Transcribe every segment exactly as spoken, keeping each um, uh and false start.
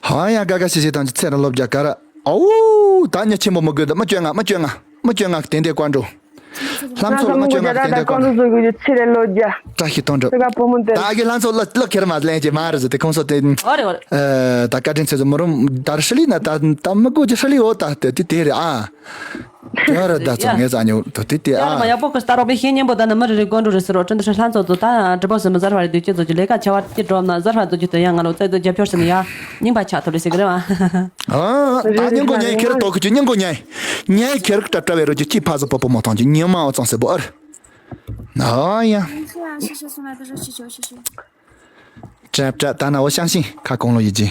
ཧ་ཡ་ག་ག་ཤི་ཤི་དང་ཅི་ཚེ་ར་ལོ་བརྒྱ་ག་ར། ཨོ་ད་ཉ་ཆེན་པོ་མི་དགོས་ད་མི་སྐྱོན་ང་མི་སྐྱོན་ང་མི་སྐྱོན་ང་དེ་འདྲའི་བཀའ་འགྲོ། ལྷ་མཚོ་ལ་མི་སྐྱོན་ང་དེ་འདྲའི་བཀའ་འགྲོ། ཚེ་ར་ལོ་བརྒྱ། བཀྲ་ཤིས་དོན་གྲུབ། ད་གི་ལྷ་མཚོ་ལ་ལ་ཁྱེར་མ་ལེན་གྱི་མ་རེད་ཟེར་ཏེ་ཁོང་ཚོ་དེ། ཨོ་རེད་ཨོ་རེད། ད་བཀའ་དྲིན་ཆེ་ཟེར་མི་རུང་ད་ར་ཧྲི་ལི་ན་ད་ད་མི་དགོས་ཀྱི་ཧྲི་ལི་འོ་ད་དེ་དེ་རེད་ཨ། ཡ་ར་ད་ཚོ་ངས་ཨ་ཉོ་དོ་དེ་དེ་ཡ་ར་མ་ཨ། ཡག་པོ་གི་སྟ་རོགས་པའི་ཤེས་ཉན་པོ་ད་ནི་མི་རེ་རེ་དགོན་འགྲོ་རེ་ཟེར་རོ་ཁྲིན་ཏུ་ཧྲི་ལྷ་མཚོ་ཚོ་ད་གྲི་པགས་སུ་མི་གཟར་བ་རེ་དུས་ཀྱི་ཚོ་ཀྱི་ལས་ཀ་ཆེ་བ་ཀྱི་སྒྲོམ་ན་གཟར་བ་ཚོ་ཀྱི་དོན་ཡང་ང་ལོ་ཚེ་དུ་རྒྱབ་ཕྱོགས་སུ་ནི་ཡ་རྙིང་པ་ཆགས་ཐུབ་རེ་ཟེར་གི་རེད་བ། ཨ་ད་སྙིང་གོ་ཉན་ཁེར་དོ་ཀི་ཅི་སྙིང་གོ་ཉན་ཉན་ཁེར་ཀྲ་ཀྲ་བེ་རོ་ཀྱི་ཅི་ཕ་ཟ་པོ་པོ་མོ་ཐང་ཀྱི་ཉི་མ་འོ་ཙང་སེ་བོ་ཨར། ཨ་ཡ། ཀྲབ་ཀྲབ་ད་ན་འོ་ཤང་ཤིང་ཁ་གོང་ལོ་ཡི་ཅི།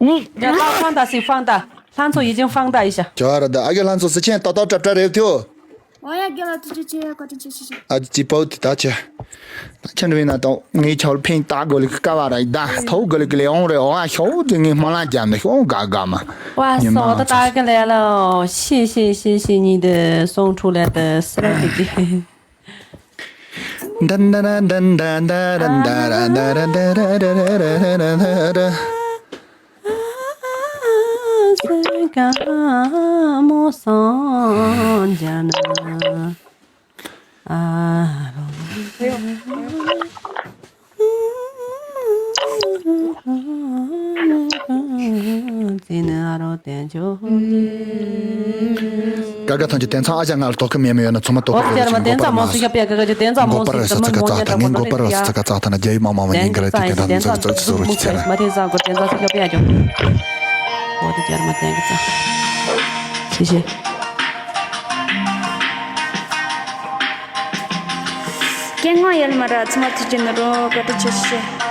你 ཡ་ལ་ཧྥང་ཏ་སི་ཧྥང་ཏ། ལྷ་མཚོ་ཡི་ཅིང་ཧྥང་ཏ་ཡི་ཤ། ཇོ་ར་ད་ཨ་གི་ལྷ་མཚོ་སི་ཆེན་ཏོ་ཏོ་ཏྲ་ཏྲ་རེ་ཐུ། ཨོ་ཡ་གི་ལ་ཐུ་ཅི་ཅི་ཡ་ཀོ་ཏི་ཅི་ཅི་ཅི། ཨ་ཅི་པོ་ཏི་ད་ཆེ། ད་ཆེན་རུ་ཡིན་ན་ཏོ་ངའི་ཆོལ་ཕིན་ཏ་གོ་ལི་ཀ་བ་ར་ཡི་ད་ཐོ་གོ་ལི་ཀི་ལེ་ཨོང་རེ་ཨོ་ཨ་ཤོ་ཏི་ངའི་སྨོན་ལམ་རྒྱབ་ནི་ཤོ་ག་ག་མ། ཝ་ཉི་མ་སོ་ཏ་ཏ་གི་ལེ་ལོ་ཤི་ཤི་ཤི་ཤི་ཉི་དི་སོང་ཁྲུ་ལེ་ཏི་སི་ར་ཏི་ཏི། ཀ་ཀ་ཐང་ཆུ་དེང་སང་ཨ་ཅག་ང་ལ་དོ་ཁུ་མེད་མེད་ཡོད་ན་ཚང་མ་དོ་ཁུ་རེ་ཆུ་མགོ་པར་མ་མགོ་པར་རེ་ས་ཚ་ཀ་ཙག་ཐང་ངས་མགོ་པར་རེ་ས་ཚ་ཀ་ཙག་ཐང་ན་རྒྱ་ཡི་མ་མ་མ་ཉིན་ག་ར་དེ་ཀ་ཐང་ཚ་ཚ་ཚ་རུ་ཆི་ཚེ་ན། སྐད་ངོ་ཡལ་མ་ར་ཚང་མ་ཐུགས་རྗེ་ནོར་བུ་བཀའ་དྲིན་ཆེ་ཞུ།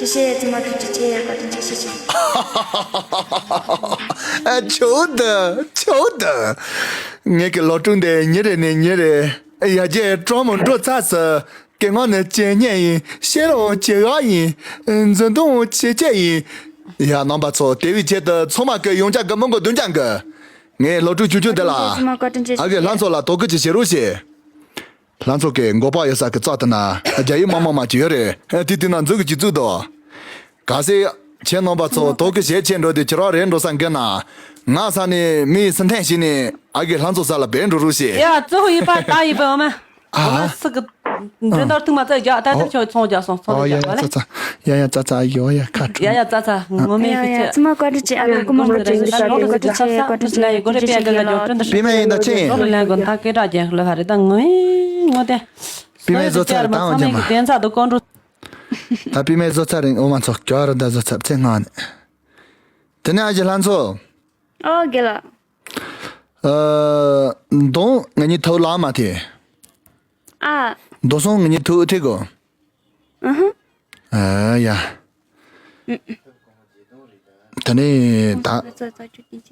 ཆེ་ཆེ་ཚང་མ་ཐུགས་རྗེ་ཆེ། བཀའ་དྲིན་ཆེ་ཆེ་ཆེ། ཨ་ཆོག་ད་ཆོག་ད། ངེད་ཀྱི་སློབ་ཕྲུག་འདི་ཉིན་རེ་ནས་ཉིན་རེ་ཡར་རྒྱས་གྲོང་མོ་འགྲོ་ཚར་སོང་། སྐད་ངག་ནི་ཇེ་སྙན་ཡིན། བཤད་རོགས་ཇེ་ཡག་ཡིན། འཛིན་སྟངས་ཇེ་སྐྱིད་ཡིན། ཡ་རྣམ་པ་ཚོ་དེ་བས་ཆེད་དུ་ཚང་མ་གི་ཡོང་ཆ་གི་མི་མགོ་བདུན་ཅང་གི། ངའི་སློབ་ཕྲུག་ཆུང་ཆུང་འདི་ལ། ཨ་གི་ལྷ་མཚོ་ལ་དོ་ཁུར་ཅིག་བྱེད་རོགས་བྱེད། ལྷ་མཚོ་གི་མགོ་པགས་ཡོད་ས་གི་རྩ་དེ་ན་རྒྱ་ཡིག་མ་མ་མ་ཅིག་ཡོད་རེད། དེ་དེ་ན་འཛུགས་གི་ཅིག་བཙུགས་དོ། གལ་སྲིད་ཁྱེད་རྣམ་པ་ཚོ་དོ་ཁུར་བྱེད་ཆེད་འགྲོ་དུས་ཁྱེད་རང་རེད་འགྲོ་ས་འགི་ན། ང་ས་ནས་མི་སུ་འཐེན་ཞིག་ནས་ཨ་གི་ལྷ་མཚོ་ས་ལ་བེད་འགྲོ་རོགས་བྱེད། ཡ་གཙོ་བོ་ཡིན་པ་ད་ཡིན་པ་འོ་མ། ཨ། འོ་མ་སུ་གི་འགྲན་བསྡུར་ཐུག་མ་ཚད་རྒྱག་ད་ལྟ་ཁྱོད་ཚོང་རྒྱག་སོང་ཚོང་ཨོ་ཡ་རྒྱག་ཡ་པ་ལེ། ཙ་ཙ་ཡ་ཡ་ཙ་ཙ་ཨ་ཡོ་ཡ་ཁ་ཁྲོ། ཡ་ཡ་ཙ་ཙ་ངོ་མས་ཡ་ཡ་ཡ་ཚང་མ་བཀའ་དྲིན་ཆེ། ཨ་ཁུ་མོ་མོ་ཅན་གྱི་ས་ལོ་བཀའ་དྲིན་ཆེ། བཀའ་དྲིན་ཆེ། བཀའ་དྲིན་ཆེ། པི་མ་ཡིན་ད་ཅི་ཡིན། ལོ་ལེན་དགོས་ད་སྐད་གྲགས་རྒྱན་ལོ་ཧ་རེ་ད་ངོ་ངོ་དེ། པི་མ་བཟོ་ཚར་ད་འོ་ཉི་མ། བསྟན་རྩ་དུ་ཀོང་འགྲོ། ད་པི་མ་བཟོ་ཚར་རིང་འོ་མ་ཚོགས་ཀྱོ་ར་ད་བཟོ་ཚར་ཚེ་སྔ་ནས། དེ་ནས་ཨ་ཅེ་ལྷ་མཚོ། ཨོ་རྒན་ལགས། ཨ། མདང་ང་གཉིས་ཐུག་ལ་མ་ཐེ། ཨ། མདང་སང་ང་གཉིས་ཐུག་ཐེ་གོ། ཨ་ཧ། ཨ་ཡ། ད་ནི་ད།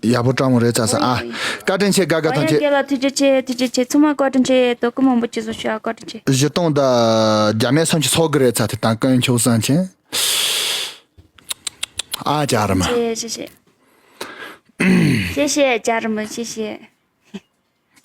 ཡག་པོ་སྤྲང་མོ་རེད་ཚ་ས་ཨ། བཀའ་དྲིན་ཆེ་དགའ་དགའ་ཐང་ཆེ། རྒན་ལགས་ཐུགས་རྗེ་ཆེ། ཐུགས་རྗེ་ཆེ། ཚང་མ་བཀའ་དྲིན་ཆེ། དོ་ཀུ་མང་པོ་ཅི་བཟོ་ཤོག་བཀའ་དྲིན་ཆེ། གཞི་སྟོང་ད་རྒྱ་མེད་སོང་ཅི་ཚོགས་གི་རེད་ཚ་དེ་དང་ཀུན་ཆོག་སང་ཆེ། ཨ་ཅག་ར་མ། 谢谢谢谢。谢谢家人们，谢谢。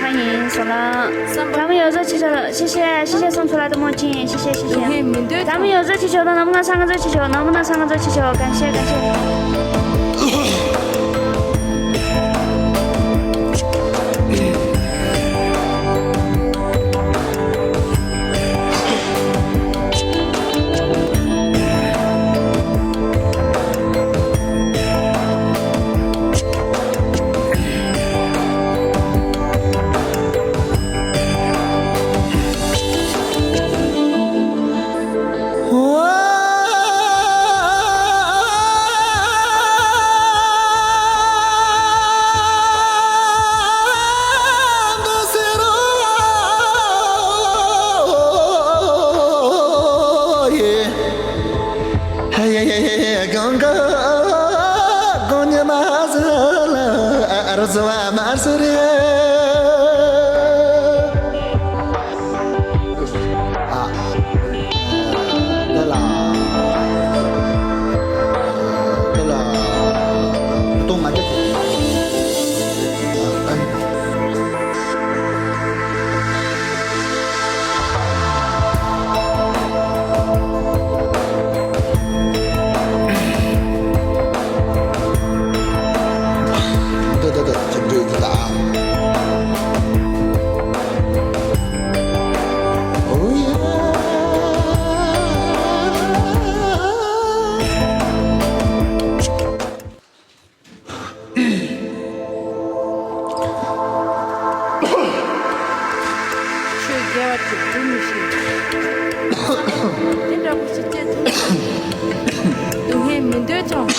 欢迎索拉。咱们有热气球了，谢谢谢谢送出来的墨镜，谢谢谢谢。咱们有热气球的，能不能上个热气球？能不能上个热气球？感谢感谢。ཆོས་དགེ་བ་དེ་སྒྲུབ་མི་ཤེས། དེ་འདྲ་པོ་ཞིག་བྱེད་ཐུབ། སྡུག་བསྔལ་མི་འདོད་ཀྱང་།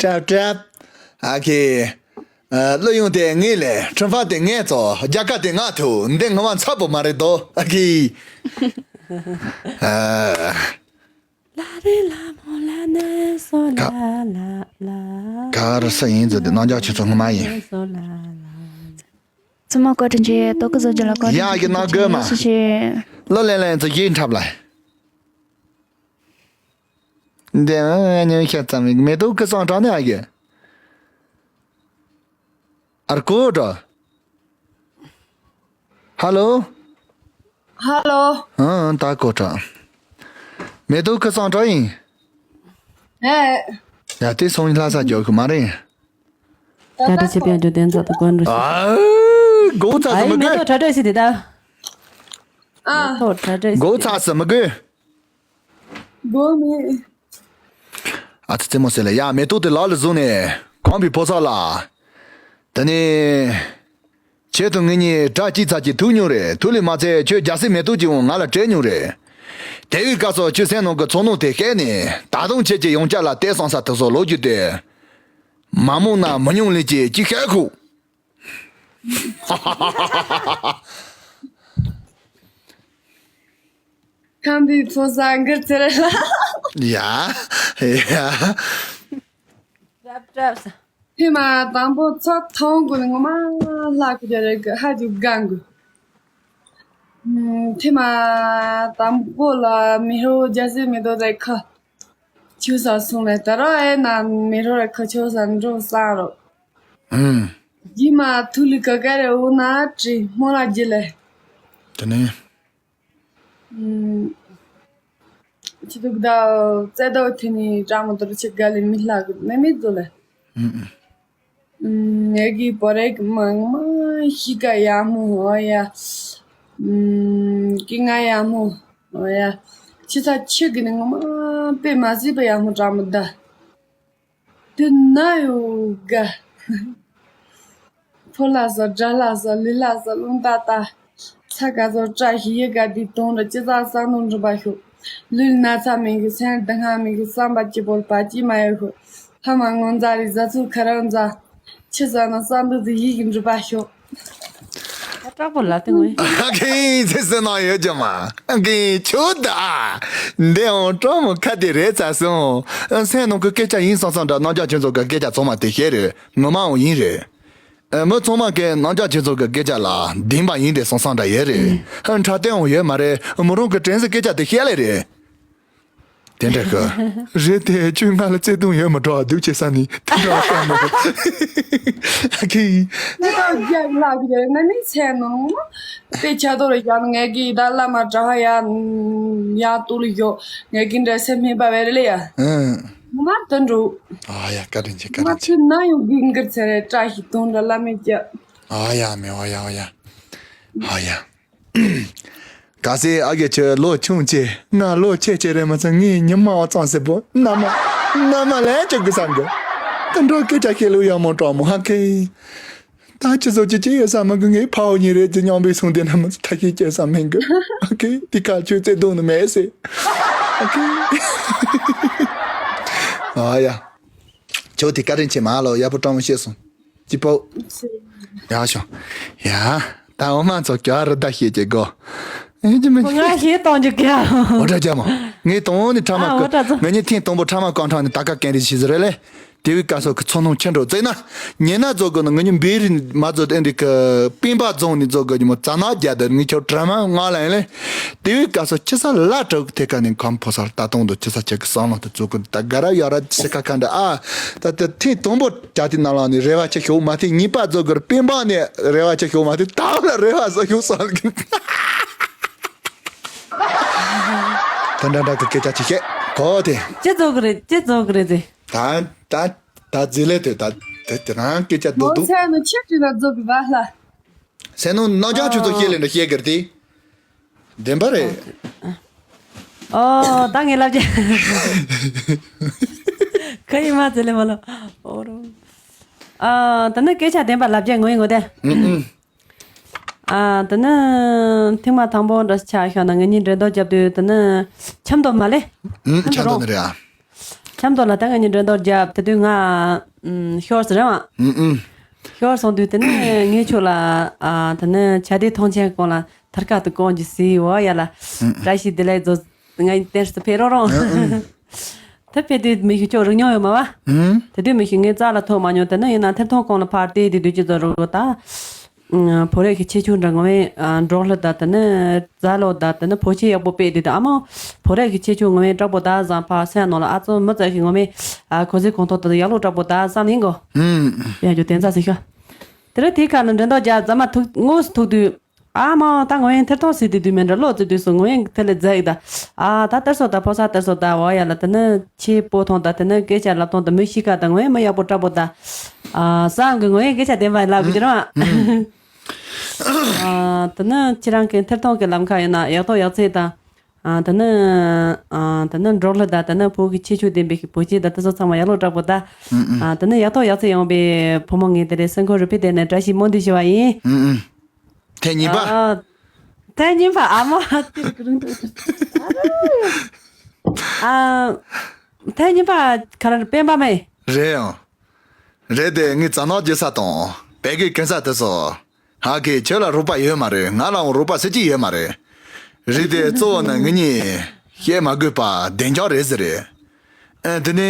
ཀྲབ་ཀྲབ། ཨ་ཁེ། ཨ། བློ་ཡོང་དེ་ངེས་ལས་ཁྲོན་ཧྥ་དེ་ངེས་ཚོ་རྒྱ་གར་དེ་ང་ཐུ་འདི་ང་བ་འཚབ་པོ་མ་རེད་དོ། ཨ་ཁེ། ཨ། ལ་རེ་ལ་མོ་ལ་ནེ་སོ་ལ་ལ་ལ། ག་རེ་ས་ཡིན་ཟེར་ཏེ་རྣམ་རྒྱལ་ཁྱེད་ཚོ་ངོ་མ་ཡིན། སོ་ལ་ལ། ཚང་མ་བཀའ་དྲིན་ཆེ། ཏོག་གི་བཟོ་རྒྱུ་ལ་བཀའ་དྲིན་ཡ་གི་ཆེ། ནང་དགོས་མ། ཤེས་ཤེས། ལོ་ལེན་ལེན་ཚོ་ཡིན་འཁྲབ་ལ། འདི་ཨ་ཉོ་ཤ་ཙམ་མེ་ཏོག་གི་སང་དྲང་ནས་ཨ་གི། ཨར་ཀོ་ཏྲ། ཧ་ལོ། ཧ་ལོ། ཨང་ད་ཀོ་ཏྲ། མེ་ཏོག་གི་སང་དྲང་ཡིན། ཨེ། ཡ་དེ་སོང་ལྷ་ས་འཇོག་གི་མ་རེད། ད་ད་ཅི་པའི་འཇོག་དེ་ཚོ་ད་གོན་རུ། ཨ་གོ་ཚ་ཨ་ཡི་མེ་ཏོག་དྲ་དྲ་ཞིག་དེ་ད། ཨ། མེ་ཏོག་དྲ་དྲ་ཞིག་གོ་ཚ་ས་མི་དགོས། སྒོ་མེད། ཨ་ཙི་ཙི་མོ་ཟེར་ལ་ཡ་མེ་ཏོག་དེ་ལག་ལ་བཟུང་ནས་གོམ་པའི་ཕོ་གསར་ལ། ད་ནི། ཁྱེད་དང་ངེད་གཉིས་དགྲ་གཅིག་ཚ་གཅིག་ཐུག་མྱོང་རེད། ཐུག་ལས་མ་ཚད་ཁྱོད་རྒྱལ་སྲས་མེ་ཏོག་གི་འོང་ང་ལ་སྤྲད་མྱོང་རེད། དེ་བའི་སྐབས་སུ་ཁྱོད་སེམས་ནང་གི་ཚོར་སྣང་དེ་བཤད་ནས་ད་དུང་ཁྱེད་ཀྱི་ཡང་བསྐྱར་ལ་ལྟས་སང་ས་དེ་ཚོ་ལོ་རྒྱུས་དེ། མ་མོ་ན་མི་ཉུང་ལས་ཀྱི་ཅི་ཤེས་ཁུག་ཁམས་པའི་ཕོ་གསར་འགུལ་ཚེ་རེད་ལ། ཡ། ཡ། རབ་རབ་ས། ཐེངས་མ་དང་པོ་ཚོགས་ཐོང་དགོས་ནི་ངོ་མ་ལྷག་གི་རེད་གི་ཧ་ཅུ་གང་གི། ཐེངས་མ་དང་པོ་ལ་མི་ཧྲོ་རྒྱལ་སྲས་མེ་ཏོག་རེ་ཁ་ཆུ་ས་སོང་ནས་ད་ར་ཨེ་ན་མི་ཧྲོ་རེ་ཁ་ཆུ་ས་འགྲོ་ས་རོ། ཨུམ། རྗེས་མ་ཐུག་ལི་ཀ་ཀ་རེ་འོ་ན་བྲིས་སྨོན་ལ་རྒྱུ་ལས། དེ་ནས། ཨུམ། ཁྱི་དུག་ད་རྩེ་དོ་ཐེ་ནི་ཀྲ་མོ་དོར་ཆེ་ག་ལེ་མི་ལྷག་ནི་མི་ཛོ་ལེ། ཨུམ། ཨུམ། ངེ་གི་པོ་རེག་མང་མ་ཤི་ཀ་ཡ་མོ་ཧོ་ཡ། ཨུམ། ཀི་ང་ཡ་མོ་ཧོ་ཡ། ཁྱི་ཚ་ཆེ་གི་ནི་ངོ་མ་པེ་མ་ཟི་པེ་ཡ་མོ་ཀྲ་མོ་ད། དེ་ན་ཡོད་ག་ཕོ་ལ་སོ་དགྲ་ལ་སོ་ལི་ལ་སོ་རླུང་རྟ་ལྟ། ཚ་ག་ཚོ་བཀྲ་ཤིས་ཡི་ག་དེ་དོན་རུ་ཅི་ཙག་བསམ་བློ་འགྲུབ་པ་ཤོག་ལུས་ན་ཚ་མི་གི་སེམས་སྡུག་བསྔལ་མི་གི་བསམ་པ་སྐྱིད་པོ་བ་ཅི་མ་ཡོད་ཤོག་ཕ་མ་ངོ་མཛའ་རི་བཟའ་ཚུལ་ཁ་རང་མཛའ། ཆི་ཟ་ན་བསམ་འདུག་དེ་ཡིད་ཀྱི་འགྲུབ་པ་ཤོག་ཨ་དྲག་པོ་ལ་དེ་ངོས། ཨ་ཁེ་ཚེ་ཟེར་ན་ཡོད་ཀྱང་མ། ཨ་ཁེ་ཆོ་ད། འདི་འོང་གྲོགས་མོ་ཁ་དེ་རེད་ཚ་སོང་། སེམས་ནང་གི་སྐད་ཆ་ཡིན་སང་སང་འདྲ་རྣམ་རྒྱལ་ཁྱོད་ཚོ་གི་སྐད་ཆ་ཚང་མ་དེ་ཤེས་རེད། ངོ་མ་འོང་ཡིན་རེད། ཨ་མི་ཚང་མ་གི་རྣམ་རྒྱལ་ཁྱོད་ཚོ་གི་སྐད་ཆ་ལ་བདེན་པ་ཡིན་དེ་སང་སང་འདྲ་ཡོད་རེད། ཨ་འཁྲབ་སྟོན་འོང་ཡོད་མ་རེད། མོ་རང་གི་དྲན་གསོ་སྐད་ཆ་དེ་ཤེས་ལེ་རེད། དེ་འདྲ་གི། རེད་དེ་ཁྱོད་ང་ལ་བརྩེ་དུང་ཡོད་མ་འགྲོ་བ་འདུག་ཅེས་ས་ནི་དེ་འདྲ་བ་ཀ་མོ། ཨ་ཁེ། ནི་ཏོ་རྒྱག་ལ་གི་ན་མི་ཚེ་ནོ། དེ་ཆ་དོ་ར་ཡང་ངེ་གི་ད་ལ་མ་དྲ་ཧ་ཡ་ཡ་ཏུ་ལི་ཡོ། ངེ་གི་འདྲ་སེ་མི་པ་བེ་རེ་ལེ་ཡ། ཨང་། མ་དོན་འགྲུ། ཨ་ཡ་བཀའ་དྲིན་ཆེ་བཀའ་མ་དྲིན་ཆེ། ཚེ་ན་ཡོང་གི་འགིར་ཚེ་རེ་བཀྲ་ཤིས་དོན་འདྲ་ལ་མི་ཀྱ། ཨ་ཡ་མེ་ཨ་ཡ་ཨ་ཡ། ཨ་ཡ། གལ་སྲིད་ཨ་གེ་ཁྱོད་ལོ་ཆུང་ཆེ་ང་ལོ་ཆེ་ཆེ་རེད་མ་ཚད་ངའི་ཉི་མ་བ་ཙང་སེ་པོ་མནའ་མ་མནའ་མ་ལས་ཅོག་གི་སང་གི། ད་འགྲོ་སྐད་ཆ་ཤེས་ལུ་ཡ་མོ་གྲོགས་མོ་ཧ་ཁེ། ད་ཅི་ཟོ་ཅི་ཅི་ཡོད་ས་མ་གི་ངའི་ཕའོ་ཉི་རེད་ཅི་མཉམ་པའི་སོང་དེ་ན་མ་ཐ་ཤི་ཅེ་ས་མིན་གི་ཧ་ཁེ། དེ་ཁ་ཆུ་ཚེ་དུང་ནི་མེད་སེ་ཧ་ཁེ། ཨ་ཡ། ཁྱོད་དེ་བཀའ་དྲིན་ཆེ་མ་ལོ་ཡ་པོ་གྲོགས་མོ་ཤེས་སོང་། ཅི་པོ། ཡ་ཤོ། ཡ། ད་འོ་མ་ཚོ་ཀྱ་རུ་ད་ཤེས་ཀྱི་གོ། ཨེ་ཅི་མི་ང་ཤེས་གཏོང་རྒྱུ་ཀྱ། འོ་དྲ་རྒྱ་མ། ངས་དང་ནི་ཕྲ་མ་ཨ་འོ་དྲ་ཚོ། ངས་ནི་ཐེངས་དང་པོ་ཕྲ་མ་གང་ཕྲང་ནི་ད་ཀ་གན་རི་ཤི་ཟི་རེ་ལེ། དེ་བའི་སྐབས་སུ་ཁི་ཚོ་ནང་ཁྱེད་འགྲོ་ཙེ་ན། ཉེ་ན་ཛོ་གི་ནི་ངི་ཉི་བེ་རི་མ་ཛོ་ཏེ་འདི་ཀི་པིན་པ་རྫོང་ནི་ཛོ་གི་ཉི་མོ་ཙ་ན་རྒྱ་དར་ངི་ཁྱོད་དྲ་མ་ང་ལ་ཡིན་ལེ། དེ་བའི་སྐབས་སུ་ཁྱི་ས་ལ་དྲུག་ཐེ་ཀ་ནས་ཁམ་ཕོ་སར་ལྟ་སྟངས་དུ་ཁྱི་ས་ཁྱེད་ཀྱི་བསམ་བློ་དུ་བཙུགས་ཀུན་ད་ག་ར་ཡ་ར་ཤི་ཁ་ཁ་འདྲ་ཨ། ད་དེ་ཐེངས་དང་པོ་བྱ་དེ་ནང་ལ་ནི་རེ་བ་ཆེ་ཤོག་མ་ཐེངས་གཉིས་པ་རྫོགས་གར་པིན་པ་ནས་རེ་བ་ཆེ་ཤོག་མ་ཐེངས་ད་ལ་རེ་བ་ཟ་ཤོག་བསམ་གི། ད་འདྲ་འདྲ་གི་སྐད་ཆ་ཅི་བཤད་གོ་དེ། ཅི་རྫོགས་གི་རེད་ཅི་རྫོགས་གི་རེད་དེ། ད་ད་ད་ཛི་ལེ་དེ་ད་དེ་དེ་རང་སྐད་ཆ་རྡོ་མོ་རྡོ། ཚེ་ནི་ཆེ་དྲི་ལ་རྫོགས་གི་བ་ལ། སེ་ནོ་རྣམ་རྒྱལ་ཁྱོད་ཚོ་ཤེས་ལེ་འདྲ་ཤེས་གི་རེད་དེ། བདེན་པ་རེད། ཨོ། ད་ངས་ལབ་རྒྱུ། ཁ་ཡི་མ་ཚེ་ལེ་མ་ལོ། ཨོ་རོ། ཨ། ད་ནི་སྐད་ཆ་བདེན་པ་ལབ་རྒྱུ་ངོ་ཡི་ངོ་དེ། ཨ། ད་ནི་ཐེངས་མ་དང་པོ་འདྲ་ཆ་ཤོག་ན་ངེད་གཉིས་འགྲན་བསྡུར་རྒྱབ་དུས་ད་ནི་ཆབ་མདོ་མ་ལེ། ཨུམ། ཆབ་མདོ་ཆབ་མདོ་རོང་ནི་རེད་ཨ། ཆབ་མདོ་ལ་ད་ངེད་གཉིས་འགྲན་བསྡུར་རྒྱབ་དེ་དུས་ང་ཨུམ་ཤོར་ཟེར་རེད་བ། ཨུམ་ཨུམ། ཤོར་སོང་དུས་དེ་ནས་ངས་ཁྱོད་ལ་ཨ་དེ་ནས་ཆ་དེ་མཐོང་ཆེན་གོང་ལ་ ཐར་ཀ་དུ་གོང་གི་སི་བ་ཡ་ལ། བཀྲ་ཤིས་བདེ་ལེགས་ཛོ། ང་ཡི་ཏེར་སུ་ཕེ་རོ་རོང་། ད་ཕེ་དུས་མི་ཤི་ཅོ་རུ་ཉོ་ཡོད་མ་བ། དེ་དུས་མི་ཤི་ངའི་རྩ་ལ་ཐོག་མ་ཉོ་དེ་ནི་ཡིན་ན་ཐེར་ཐོང་གོང་ལ་ཕར་བལྟས་དེ་དུས་ཅི་ཛོ་རུ་གོ་ད། ཨ། བོད་རིགས་ཀྱི་ཆེ་ཆུང་འདྲ་ངོ་མའི་ཨ་འབྲོག་ལྷ་དང་དེ་ནི་རྫ་ལོ་དང་དེ་ནི་ཕོ་ཆེ་ཡག་པོ་དཔེ་དུས་དང་ཨ་མོ། བོད་རིགས་ཀྱི་ཆེ་ཆུང་ངོ་མའི་དྲག་པོ་ད་བཟང་ཕ་སེ་ནོ་ལ་ཨ་ཙོ་མི་ཙག་གི་ངོ་མའི་ཨ་གོ་ཟི་གོང་ཐོག་ཏུ་ཡག་ལོ་དྲག་པོ་ད་བསམ་ཡིན་གོ། ཡ་རྒྱུ་དེ་ཚ་སི་ཤོ། དེ་རིང་དེའི་ཁ་ནས་འགྲན་ཟློག་རྒྱ་རྫ་མ་ཐུག་དངོས་སུ་ཐུག་དུས། ཨ་མ་ད་ངོ་ཡིན་ཐེར་ཐོང་སི་དུས་དུས་མེད་འདྲ་ལོ་ཙི་དུས་སུ་ངོ་ཡིན་ཐེ་ལེ་རྫ་ཡིག་ད། ཨ་ད་ཏེར་སོ་ད་ཕོ་ས་ཏེར་སོ་ད་བ་ཡ་ལ་དེ་ནི་ཆེ་པོ་ཐོང་ད་དེ་ནི་སྐད་ཆ་ལབ་ཐོང་ད་མི་ཤི་ཁ་ད་ངོ་ཡིན་མི་ཡག་པོ་དྲག་པོ་ད། ཨ་བསམ་གི་ངོ་ཡིན་སྐད་ཆ་བདེན་པ་ཡིན་ལབ་གི་རེད་མ། ཨ་དེ་ནི་ཁྱེད་རང་གི་ཐེར་ཐོང་གི་ལམ་ཁ་ཡིན་ན་ཡག་ཐོག་ཡག་ཚད་དང་། ཨ་དེ་ནི་ཨ་དེ་ནི་འབྲོག་ལྷ་དང་དེ་ནི་བོད་ཀྱི་ཆེ་ཆུང་ལྡན་པའི་བོད་སྐྱེས་དང་དེ་ཚོ་ཚང་མ་ཡག་ལོ་དྲག་པོ་ད། ཨ་དེ་ནི་ཡག་ཐོག་ཡག་ཚད་ཡོང་བའི་བུ་མོ་ངས་དེ་རིང་སེམས་ཁོང་རུས་པའི་གཏིང་ནས་བཀྲ་ཤིས་སྨོན་འདུན་ཞུ་བ་ཡིན། ཨུ་ཨུ། ཐེངས་གཉིས་པ། ཨ། ཐེངས་གཉིས་པ་ཨ་མ་དེ་རིང་ཨ་ཐེངས་གཉིས་པ་ག་རེ་སྤེན་པ་མེད། རེད་ཡང་། རེད་དེ་ངའི་རྩ་ནག་རྒྱུ་ས་དང་བད་གའི་གན་ས་དེ་སོ། ཧ་གི་ཁྱོད་ལ་རོགས་པ་ཡོད་མ་རེད། ང་ལའང་རོགས་པ་ཟེར་གྱི་ཡོད་མ་རེད། རེད་དེ་གཙོ་བོ་ནི་ངེད་གཉིས་བཤད་མ་དགོས་པ་བདེན་རྐྱང་རེད་ཟེར་རེད། ཨ་དེ་ནས་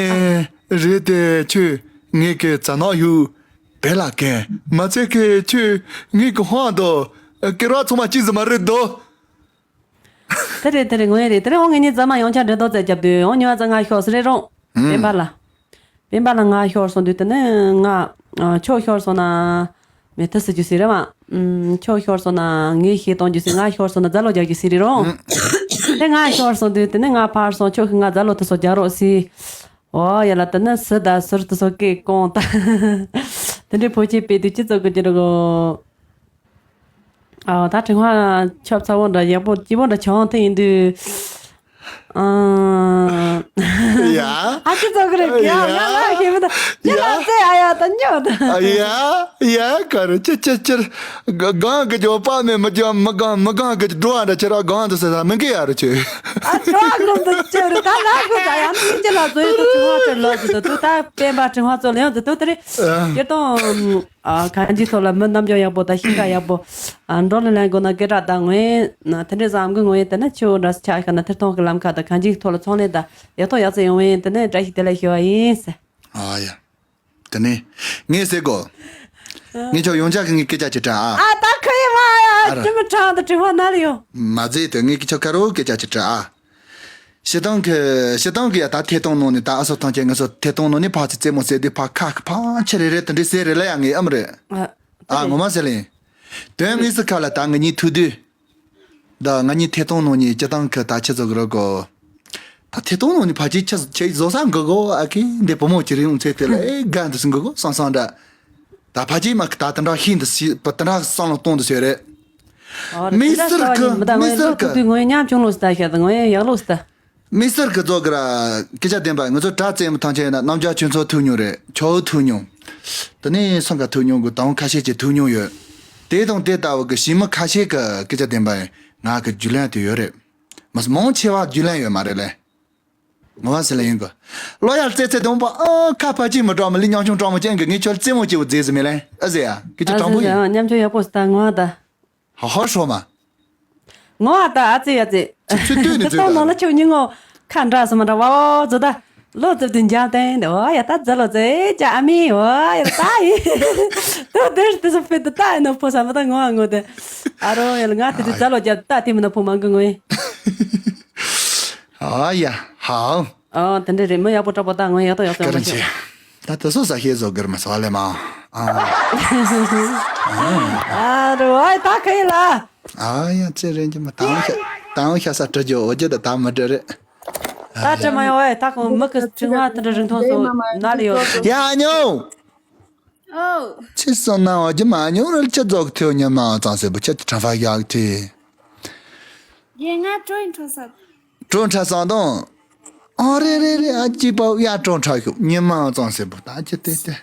རེད་དེ་ཁྱོད་ངེད་ཀྱི་རྩ་ནག་ཡུག་བེ་ལ་ཀེ་མ་ཚད་ཀྱི་ཁྱོད་ངེད་ཀྱི་ཧོང་དུ་ཀེ་ར་ཚང་མ་གཅིག་ཟིག་མ་རེད་དོ། དེ་རེད་དེ་རེད་ངོས་རེད་དེ་རེད། འོང་ངེད་གཉིས་རྫ་མ་ཡོང་ཆ་འདྲེ་དོ་རྩད་རྒྱབ་དུས་འོང་ཉོ་བ་ཙ་ང་ཤོག་སི་རེད་རོང་། སྤེན་པ་ལ། སྤེན་པ་ལ་ང་ཤོར་སོང་དུས་དེ་ནས་ང་ཨ་ཁྱོད་ཤོར་སོང་ན་མེ་ཐི་སི་རྒྱུ་སི་རེད་མ། ཨུམ་ཁྱོད་ཤོར་སོང་ན་ངས་ཤེས་གཏོང་རྒྱུ་སི། ང་ཤོར་སོང་ན་རྫ་ལོ་རྒྱག་རྒྱུ་སི་རེད་རོང་། དེ་ང་ཤོར་སོང་དུས་དེ་ནས་ང་ཕར་སོང་ཁྱོད་ཤི་ང་རྫ་ལོ་དེ་སོ་རྒྱག་རོགས་སི། འོ་ཡ་ལ་དེ་ནས་སི་ད་སུར་དེ་སོ་སྐད་གོང་ད། དེ་འདྲའི་ཕོ་ཆེ་པའི་དུས་སྤྱི་ཚོགས་ཀྱི་འགྱུར་གོ། ཨ་ད་ཁྲི་ཧྭ་ཆབ་ཚ་བོ་འདྲ་ཡག་པོ་སྐྱིད་པོ་འདྲ་ཆང་དེ་ཡིན་དུས། ཨ། ཡ། ཨ་ཅི་ཚོགས་རེད་ཡ། ཡ་ཡ་ཡ་ཡ་ད་ཉོ་ད། ཨ་ཡ་ཡ་ག་རེ་ཅི་ཅི་ཅི། གང་གི་ཇོ་པ་མེ་མི་ཇོ་མི་གང་མི་གང་གི་འགྲོ་བ་འདྲ་ཁྱེད་རང་གང་དུ་ཟེར་ས་མི་འགི་ཡ་རུ་ཆེ། ཨ་ཁྱོད་ཨ་གོམ་དུ་ཆེ་རུ་ད་ལ་གོ་ད་ཡང་མི་ཅི་ལ་ཟོས་དུ་ཁྲི་ཧྭ་ཁྲི་ལོ་དུ་དུ་ད་སྤེན་པ་ཁྲི་ཧྭ་ཚོ་ལ་ཡང་དུ་དུ་དེ་རེད། ཨ། སྐྱེ་སྟོང་། ཨ་གང་ཅི་ཐོག་ལ་མི་རྣམ་འགྱུར་ཡག་པོ་དང་ཤེས་རབ་ཡག་པོ། ཨ་འགྲོ་ལ་ལན་དགོས་ན་སྐད་གྲགས་དང་ངོས་ན་དེ་འདྲའི་བཟང་གི་ངོས་དེ་ན་ཆེ་བོ་འདྲ་ཆགས་ཤག་ན་ཐེར་ཐོང་གི་ལམ་ཁ་དང་གང་ཅི་ཐོག་ལ་ཚོང་ལས་དང་ཡག་ཐོག་ཡག་ཚད་ཡོང་བའི་དེ་ནས་བཀྲ་ཤིས་བདེ་ལེགས་ཞུ་བ་ཡིན་ཟེར། ཨ་ཡ། དེ་ནས་ངས་ཟེར་གོ། ངས་ཁྱོད་ཡོང་ཆ་གི་ངས་སྐད་ཆ་ཅི་དྲ་ཨ། ཨ་ད་ཁ་ཡི་མ་ཡ་ཨ་ར། ཅི་མི་དྲང་དུ་དྲི་བ་ན་ལ་ཡོང་། མ་ཟེར་དེ་ངས་ཁྱོད་ཁ་རོ་སྐད་ཆ་ཅི་དྲ་ཨ། ཞེ་སྡང་གི་ཞེ་སྡང་གི་ཡ་ད་ཐད་གཏོང་ནང་ནས་ད་ཨ་སོ་ཐང་ཆེན་ང་སོ་ཐད་གཏོང་ནང་ནས་ཕར་ཚུར་རྩེད་མོ་རྩེ་དུས་ཕར་ཁ་ཕར་ཆེ་རེ་རེ་དེ་འདྲའི་ཟེར་རེ་ལ་ཡ་ངས་ཨམ་རེད། ཨ་ངོ་མ་ཟེར་ལེ། དོན་དངོས་སུ་ཁ་ལ་ད་ང་གཉིས་ཐུག་དུས། ད་ང་གཉིས་ཐད་གཏོང་ནང་ནས་ཅི་སྟངས་གི་ད་ཆི་ཟོ་གི་རོ་གོ། ད་ཐད་གཏོང་ནང་ནས་ཕར་ཆེ་ཆི་ཆི་ཟོ་ས་འགོ་གོ་ཨ་ཀི་འདི་བུ་མོ་ཅི་རིང་ཚེ་དེ་ལ་ཨེ་ག་འདི་སུ་འགོ་གོ་སང་སང་འདྲ། ད་ཕ་ཅི་མ་ད་དེ་འདྲ་ཤིན་ཏུ་སི་པ་དེ་འདྲ་བསམ་བློ་གཏོང་དུ་ཟེར་རེད། ཨོ་རེད། མི་དེ་འདྲ་སེར་ལྟ་བ་གི་ཉིན་མོ་ད་མི་ངོས་སེར་ལོ་གི་ཐུག་དུས་ངོས་ཉམ་ཆུང་ལོ་སི་ད་ཤ་ད་ངོས་ཡག་ལོ་སི་ད། མི་སེར་གི་ཚོ་གི་ར་སྐད་ཆ་བདེན་པ་ང་ཚོ་དྲ་བཙན་མོ་ཐང་ཆེན་ན་རྣམ་རྒྱལ་ཁྱོད་ཚོ་ཐུག་མྱོང་རེད། ཁྱོད་ཐུག་མྱོང་། དེ་ནས་སང་ག་ཐུག་མྱོང་གི་དང་ཁ་ཤས་ཀྱི་ཐུག་མྱོང་ཡོད། དེ་དང་དེ་ལྟ་བུ་གི་ཞི་མི་ཁ་ཤས་ཀྱི་སྐད་ཆ་བདེན་པ་ཡིན་ང་གི་རྒྱུས་ལོན་དེ་ཡོད་རེད། མ་མང་ཆེ་བ་རྒྱུས་ལོན་ཡོད་མ་རེད་ལེ། ངོ་བ་ཟེར་ལ་ཡིན་གི། ལོ་ཡར་རྩེ་རྩེ་དང་པོ་ཨ་ཁ་ཕ་ཅིག་མི་གྲོགས་མི་ལི་ཉང་ཆུང་གྲོགས་མོ་ཅན་གི་ངས་ཁྱོད་རྩེ་མོ་ཅིག་བུ་རྫས་ཟི་མེ་ལེ་ཨ་ཟེ་ཡ་ཁྱོད་ཀྱི་ཨ་གྲོགས་མོ་ཟེ་ཡིན། ཟེ་ཉམ་ཆུང་ཡག་པོ་སི་ད་ངོ་བ་ད། ཧ་ཧོ་ཧྲོ་མ། ངོ་བ་ད་ཨ་ཙི་ཡ་ཙི། ཚུ་ཚུ་ལྟོས་ནས་ཚུ་ཚོ་ནང་ལ་ཁྱོད་ཉིན་ངོ་ཁ་འདྲ་སོ་མ་འདྲ་བ་བ་ཛོ་ད། ལོ་ཙི་དུ་འཇམ་ཏན་དེ་བ་ཡ་ད་ཛ་ལོ་ཙི་ཅ་ཨ་མི་བ་ཡ་ད་ཡི། དོ་དེར་དེ་སོ་ཕེ་དུ་ད་ཡི་ནོ་ཕོ་ས་མ་ད་ངོ་བ་ངོ་དེ། ཨ་རོ་ཡ་ལ་ང་དེ་དུ་ཛ་ལོ་ཅ་ད་དེ་མི་ན་ཕོ་མང་གི་ངོ་ཡི། ཨ་ཡ་ཧའོ། ཨ་དེ་འདྲ་རེད་མི་ཡག་པོ་དྲག་པོ་ད་ངོ་ཡག་ཏོ་ཡག་ཏོ་ཡག་ཏོ་ཡག་ཏོ། ད་དེ་སོ་ས་ཤེས་བཟོ་གིར་མ་སོ་ལེ་མ། ཨ། ཨ་རོ་ཨ་ད་ཁེ་ལ། ཨ་ཡ་ཚེ་རིང་གི་མ་ཏང་ཤ་ཏང་ཤ་ས་དྲི་རྒྱུ་འོ་རྒྱུ་ད་ད་མི་དྲི་རེད། ད་དྲི་མ་ཡོང་ཨེ་ད་ཁོང་མི་གི་ཕྲེང་བ་དེ་འདྲ་རིང་ཐུང་སོ་ན་ལ་ཡོད། ཡ་ཉོ། ཨོ། ཅི་སོང་ན་འོ་རྒྱུ་མ་ཉོ་རལ་ཅི་རྫོགས་ཐེའུ་ཉི་མ་ཙང་སེ་བུ་ཆ་ཁྲ་ཧྥ་ཡག་ཐེ། ཡེ་ང་ཀྲོ་ཡིན་ཁྲོ་ས། ཀྲོ་ཁྲ་སང་དང་། ཨ་རེ་རེ་རེ་ཨ་ཅི་པའོ་ཡ་ཀྲོ་ཁྲ་ཤོག་ཉི་མ་ཙང་སེ་བུ་ད་ཅི་ཏེ་ཏེ།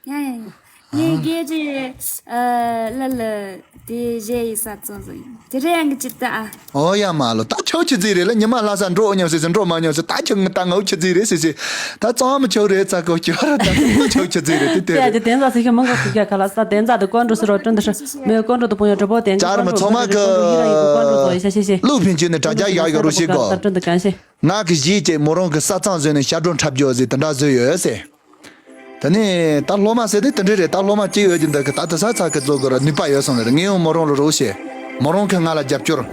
ཡ་ཡ་ཡ། ངས་རྒྱལ་རེད། ཨ་ལ་ལ། དེ་རེད་ཡིན་ས་ཚོ་ཚོ་ཡིན། དེ་རེད་ཡང་གི་ཅི་ལྟ་ཨ། ཨོ་ཡ་མ་ལོ། ད་ཁྱོད་ཆི་ཟིག་རེད་ལ། ཉི་མ་ལྷ་ས་འགྲོ་འོ་སྙམ་ཟེར་ཟེར་འགྲོ་མ་སྙམ་ཟེར། ད་ཁྱོད་ང་ད་ངའུ་ཆི་ཟིག་རེད་ཟེར་ཟེར། ད་ཙམ་ཁྱོད་རེད་ཚ་གོ་ཁྱོད་ར་ད་ཁྱོད་ཆི་ཟིག་རེད། དེ་དེ་དེ་རེད། དེ་ཚ་ཟེར་ཁྱོད་མང་ག་ཁུ་རྒྱ་ཁ་ལ་ས་དེ་ཚ་དེ་ཀོན་འགྲོ་ཟེར་རོ་ཀྲུང་དུ་ཧྲ་མེ་ཀོན་འགྲོ་དུ་ཕུང་ཡ་གྲོ་པོ་དེ་ཅར་མི་ཚོ་མ་གི། ཀོན་འགྲོ་ཚོ་ཡ་ཤ་ཤེ་ཤེ། ལུག་ཕན་ཆུ་ནི་དྲ་རྒྱ་ཡག་ཡོད་རུ་ཤེས་གོ། ཀྲུང་དུ་གང་ཤེ། ང་གི་གཞིས་བྱས་མོ་རང་གི་ས་ཚང་བཟོས་ནས་ཤར་གྲོང་འཁྲབ་རྒྱུ་ཟེར་དེ་འདྲ་བཟོས་ཡོད་ཟེར། ད་ནི་ད་སློབ་མ་ཟེར་དེ་དེ་འདྲ་རེད། ད་སློབ་མ་གཅིག་ཡོད་ཀྱི་འདུག་གི། ད་དེ་ས་ཚ་གི་བཟོ་དགོས་ར་ནུས་པ་ཡོད་སོང་ནི་རེད། ངས་ཡང་མོ་རང་ལ་རོགས་བྱེད། མོ་རང་གིས་ང་ལ་རྒྱབ་སྐྱོར།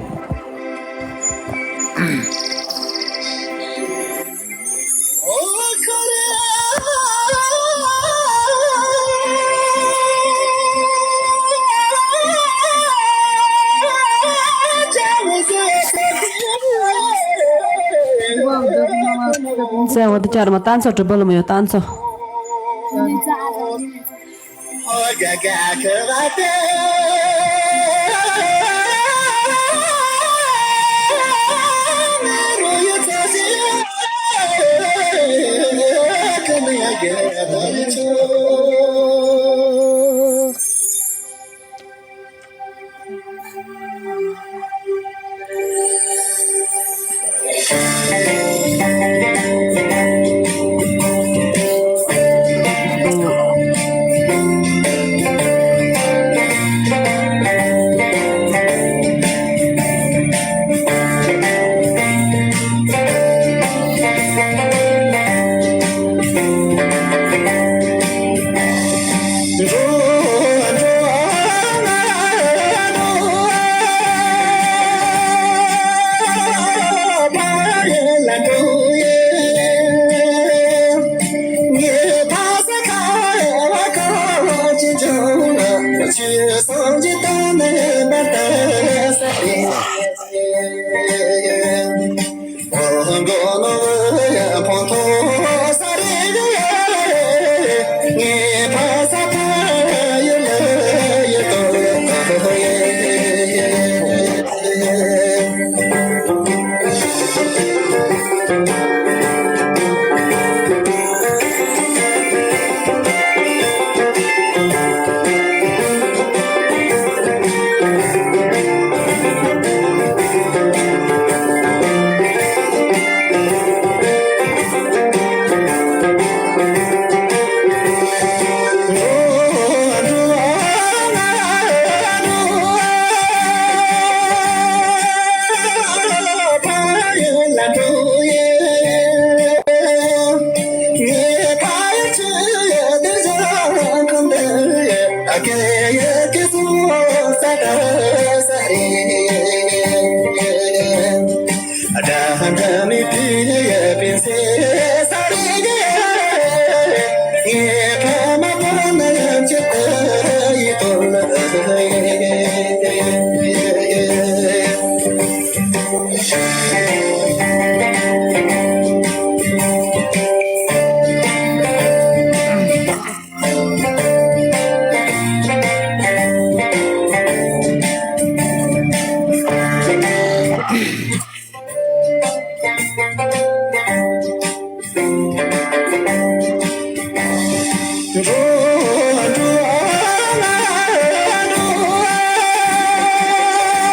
ཟེར་བ་འདི་ཅར་མ་ཏན་ཚོ་གྲི་བོ་ལ་མི་ཡོད་ཏན་ཚོ།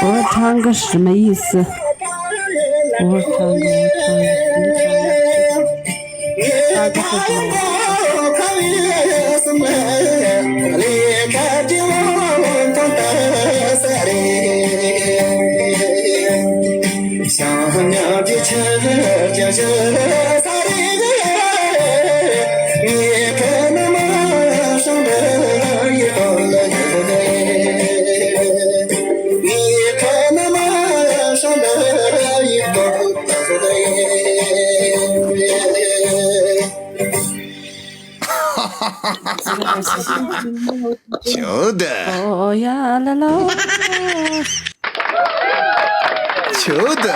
འོ་ཁྲང་གི་ཧྲི་མ་ཡིས། འོ་ཁྲང་གི། འོ་ཁྲང་གི། ཆོག་ད། ཨོ་ཡ་ལ་ལ། ཆོག་ད།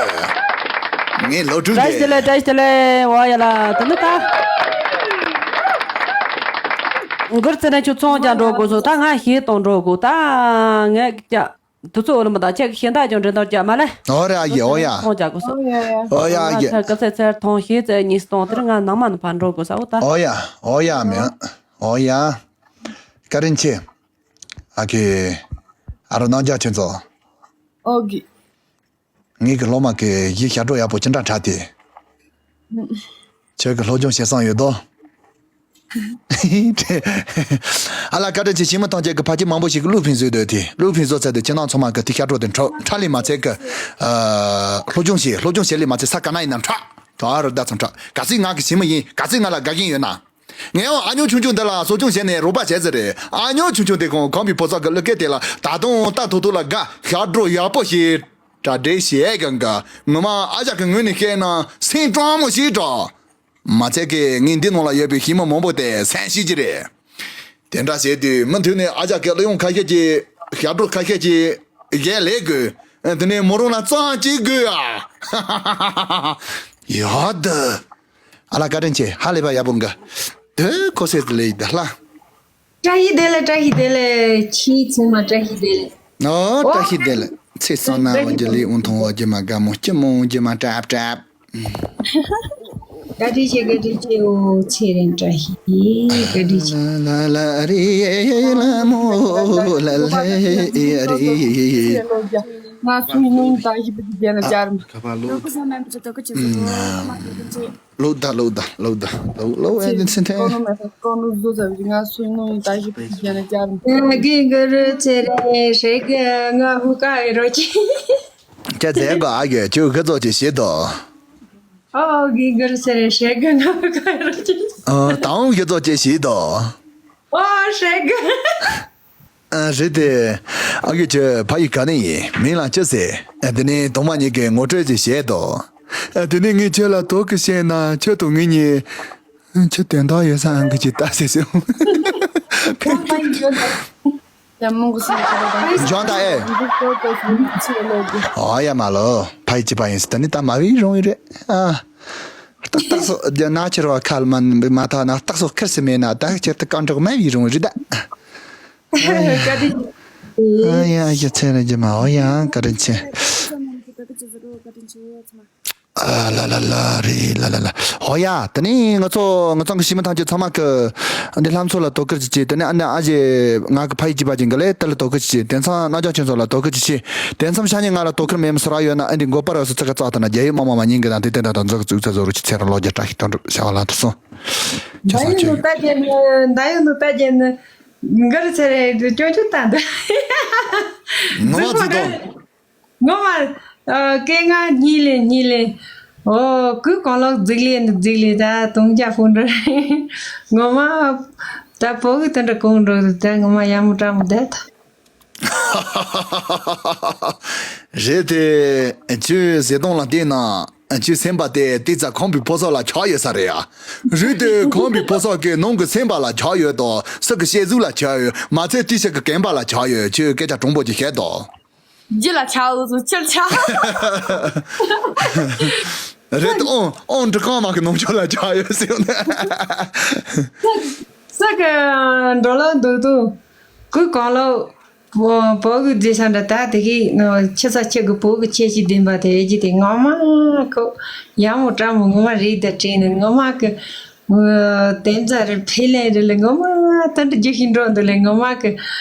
ངས་སློབ་ཕྲུག་བཀྲ་ཤིས་བདེ་ལེགས། བཀྲ་ཤིས་བདེ་ལེགས། འོ་ཡ་ལ་དེ་ནི་ད། གུར་ཙེ་ན་ཁྱོད་ཚོང་རྒྱག་འགྲོ་དགོས་སོ། ད་ང་ཤེས་གཏོང་འགྲོ་དགོས། ད་ངས་ཀྱ། དུ་ཚོ་འོ་ལ་མ་ད་ཁྱེད་ཀྱི་ཤེས་ད་ཅང་འདྲེན་དོར་རྒྱ་མ་ལེ། ཨོ་རེད་ཨ་ཡེ། ཨོ་ཡ། ཚོང་རྒྱག་དགོས་སོ། ཨོ་ཡ་ཨ་ཡེ། ཚར་སྐབས་ཚེ་ཚར་ཐོང་ཤེས་ཚེ་གཉིས་གཏོང་དེར་ང་ནང་མ་ནི་ཕར་འགྲོ་དགོས་ས་འོ་ད། ཨོ་ཡ། ཨོ་ཡ་མེད། ཨོ་ཡ། བཀའ་དྲིན་ཆེ། ཨ་ཀེ། ཨ་རོ་རྣམ་རྒྱལ་ཁྱེད་ཚོ། ཨོ་གི། ངེད་ཀྱི་སློབ་མ་གི་ཡི་ཞབས་བྲོ་ཡག་པོ་ཅི་འདྲ་འཁྲབ་དེ། ཁྱོད་ཀྱི་སློབ་སྦྱོང་བྱེད་བསམ་ཡོད་དོ། ཨ་ལ་བཀའ་དྲིན་ཆེ། ཞི་མི་ཐང་ཅན་གྱི་ཕ་ཁྱིམ་མང་པོ་ཞིག་གི་གླུ་ཕུན་བཟོས་འདུག་དེ། གླུ་ཕུན་བཟོ་ཚར་དུས་ཁྱེད་རང་ཚང་མ་གི་དེ་ཞབས་བྲོ་དེ་འཁྲབ་འཁྲབ་ལས་མ་ཚད་གི། ཨ། སློབ་སྦྱོང་བྱེད། སློབ་སྦྱོང་བྱེད་ལས་མ་ཚད་ས་ག་ན་ཡིན་ན་འཁྲབ། ད་ཨ་རོ་ཟླ་ཚང་འཁྲབ། ག་ཚོད་ང་གི་ཞི་མི་ཡིན། ག་ཚོད་ང་ལ་དགའ་གིན་ཡོད་ན། ངས་ཨ་ཉོ་ཆུང་ཆུང་འདི་ལ་གསོ་སྐྱོང་བྱས་ནས་རོགས་པ་བྱས་ཟེར་རེད། ཨ་ཉོ་ཆུང་ཆུང་དེ་ཁོང་ཁམས་པའི་ཕོ་གསར་གི་གླུ་སྐད་དེ་ལ་ད་དུང་ལྟ་ཐུག་ཐུག་ལ་དགའ། ཞབས་བྲོ་ཡག་པོ་ཞིག་གྲ་སྒྲིག་བྱས་གི་འགའ། ངོ་མ་ཨ་ཅག་གི་ངོས་ནས་བཤད་ན་སེམས་སྤྲང་མོ་ཞིག་འདྲ། མ་ཚད་ཀྱི་ངས་འདི་ནང་ལ་ཡོད་པའི་ཞི་མི་མང་པོ་དེ་སེམས་ཤེས་ཀྱི་རེད། དེ་འདྲ་བྱས་དུས་མུ་མཐུད་ནས་ཨ་ཅག་གི་གླུ་དབྱངས་ཁ་ཤས་ཀྱིས་ཞབས་བྲོ་ཁ་ཤས་ཀྱིས་གཞས་ལས་དགོས། དེ་ནས་མོ་རང་ལ་གཙང་གཅིག་དགོས་ཨ། ཡོད་དུ། ཨ་ལ་བཀའ་དྲིན་ཆེ། ཧ་ལས་པ་ཡག་པོ་འགའ། དེ་ཁོ་སེ་ལེ་ཡི་ད་ལ། བཀྲ་ཤིས་བདེ་ལེགས། བཀྲ་ཤིས་བདེ་ལེགས། ཁྱེད་ཚང་མ་བཀྲ་ཤིས་བདེ་ལེགས། ཨོ་བཀྲ་ཤིས་བདེ་ལེགས། ཚེ་སང་ན་འོ་ཇི་ལི་འུ་ཐུང་འོ་ཇི་མ་དགའ་མོ་ཅི་མོ་འོ་ཇི་མ་གྲབ་གྲབ། བཀའ་དྲིན་ཆེ། བཀའ་དྲིན་ཆེ། འོ་ཚེ་རིང་བཀྲ་ཤིས། བཀའ་དྲིན་ཆེ། ལ་ལ་ལ་རི་ལ་མོ་ལ་ལ་ཨེ་རི། ང་སུ་ཡིན་ནོ་ད་ཞིབ་ཏུ་རྒྱལ་ལ་སྦྱར་མ། ལོ་ད་ལོ་ད་ལོ་ད་ལོ་ལོ་ཨེ་ནི་སི་ཐེ། ང་སུ་ཡིན་ནོ་ད་ཞིབ་ཏུ་རྒྱལ་ལ་སྦྱར་མ། གི་གུ་རུ་ཚེ་རིང་ཧྲེ་གི་ང་ཧུ་ཀ་ཨེ་རོ་ཅི། ཅི་ཟེར་གོ་ཨ་གི་ཁྱོད་ཁ་ཚོགས་ཅི་བྱེད་དོ། ཨོ་གི་གུ་རུ་ཚེ་རིང་ཧྲེ་གི་ང་ཧུ་ཀ་ཨེ་རོ་ཅི། ཨ་ད་འོང་ཁ་ཚོགས་ཅི་བྱེད་དོ། ཨོ་ཧྲེ་གི། ཨ་རེད་དེ། ཨ་གི་ཁྱོད་ཕ་ཡུལ་ག་ནས་ཡིན། མིང་ལ་ཅི་ཟེར། ཨ་དེ་ནས་དུང་མ་གཉིས་ཀྱིས་ངོ་སྤྲོད་ཅིག་བྱེད་དོ། ཨ་དེ་ནས་ངས་ཁྱོད་ལ་དོ་གི་བཤད་ན་ཁྱོད་དང་ངེད་གཉིས། ཁྱོད་དོན་དག་ཡོད་ས་ཨང་གི་ཅིག་ལྟ་ཟེར་སོང་། ཡ་མོང་གི་སེམས་ཁ་ལོ་དང་། འཇོན་ད་ཨེ། འདི་ལྟོ་ལྟོ་སུ་ཆི་ལོ་གི། ཨ་ཡ་མ་ལོ། ཕ་ཡུལ་གཅིག་པ་ཡིན་ཟེར་ད་ནི་ད་མ་བི་རུང་ཡི་རེད་ཨ། རྟགས་སོགས་རྒྱ་ནག་ཕྱིར་བ་ཁལ་མ་མ་ཐག་ན་རྟགས་སོགས་ཁེར་སི་མེད་ན་ད་ཁྱེད་ད་གང་དྲག་མ་བི་རུང་ཡི་རེད་ད། བཀའ་དྲིན་ཆེ། ཨ་ཡ་ཡ་ཚེ་རིང་རྒྱུ་མ་འོ་ཡ་བཀའ་དྲིན་ཆེ། ཨ་ལ་ལ་ལ་རེད་ལ་ལ་ལ། འོ་ཡ་དེ་ནས་ང་ཚོ་ང་ཚང་གི་ཞི་མི་ཐམས་ཅད་ཚང་མ་གི་འདི་ལྷ་མཚོ་ལ་དོ་ཁུར་ཅིག་བྱེད། དེ་ནས་ཨ་ནི་ཨ་ཞེ་ང་གི་ཕ་ཡུལ་གཅིག་པ་ཅན་གི་ལས་དེ་ལ་དོ་ཁུར་ཅིག་བྱེད། དེང་སང་རྣམ་རྒྱལ་ཁྱེད་ཚོ་ལ་དོ་ཁུར་ཅིག་བྱེད། དེང་མཚམས་ཤ་ཉེ་ང་ལ་དོ་ཁུར་མེད་མི་སུ་ར་ཡོད་ན་ཨ་འདི་མགོ་པ་ར་སུ་ཚ་ག་ཚ་ཐ་ན་རྒྱ་ཡུལ་མ་མ་མ་ཉིན་གི་དང་དེ་དེ་འདྲ་དང་འཛག་ཚུགས་ཚ་བཟོ་རུ་ཅི་ཚེ་ར་ལོ་རྒྱ་བཀྲ་ཤིས་དོན་གྲུབ་བྱ་བ་ལ་དུ་སོང་། ཁྱེད་ད་ཡོད་ཚོ་ནོ་ད་རྒྱན་ནི་ད་ཡོད་ནོ་ད་རྒྱན་ནི། མགར་ཚེ་རེ་ཅོ་ཅོ་ད་འདི། ངོ་མ་ཚིག་ཐོང་། ངོ་མ། སྐད་ངག་གཉིས་ལས་གཉིས་ལས། འོ་གུ་གང་ལོག་རྫིག་ལས་འདི་རྫིག་ལས་ད་དུང་རྒྱ་ཕུང་འགྲོ། ངོ་མ། ད་བོ་གི་དེ་འདྲ་གོང་འགྲོ་ད་ངོ་མ་ཡ་མོ་བཀྲ་མོ་བསྡད་ད། རེད་དེ། ཁྱོད་ཟེ་སྟོང་ལ་བལྟས་ན། ཁྱོད་སེམས་པ་དེ་ཏི་ཙ་ཁམས་པའི་ཕོ་སོག་ལ་ཆགས་ཡོད་ས་རེད་ཡ། རེད་དེ་ཁམས་པའི་ཕོ་སོག་གི་ནང་གི་སེམས་པ་ལ་ཆགས་ཡོད་དོ། སུ་གི་བཤད་གཟུགས་ལ་ཆགས་ཡོད་མ་ཚད་ཏི་ཤ་གི་གན་པ་ལ་ཆགས་ཡོད། ཁྱོད་སྐད་ཆ་དྲང་པོ་ཅིག་བཤད་དོ། རྒྱུ་ལ་ཆགས་འུ་ཚོ་ཕྱིར་ཆགས། རེད་དེ་ཨོང་ཨོང་འབྲི་གང་མ་གི་ནང་ཆོས་ལ་ཆགས་ཡོད་ཟེར་ཡོད་ན། ས་གི་འགྲོ་ལ་འདུག་འདུག་གུ་གང་ལོ། བོ་བོ་གི་རྫི་ས་འདྲ་ད་དེ་གི་ཁྱི་ས་ཁྱི་གི་བོ་གི་ཁྱི་ཞིག་ལྡན་པ་དེ་ཨེ་ཅི་དེ་ངོ་མ་ཁོ་ཡ་མོ་བཀྲ་མོ་ངོ་མ་རེད་ད་དྲན་ནས་ངོ་མ་གི་དེ་ཚ་རེ་ཕེ་ལེ་རེ་ལེ་ངོ་མ་ད་འདྲ་རྒྱུ་ཞིག་འགྲོ་འདུག་ལེ་ངོ་མ་གི་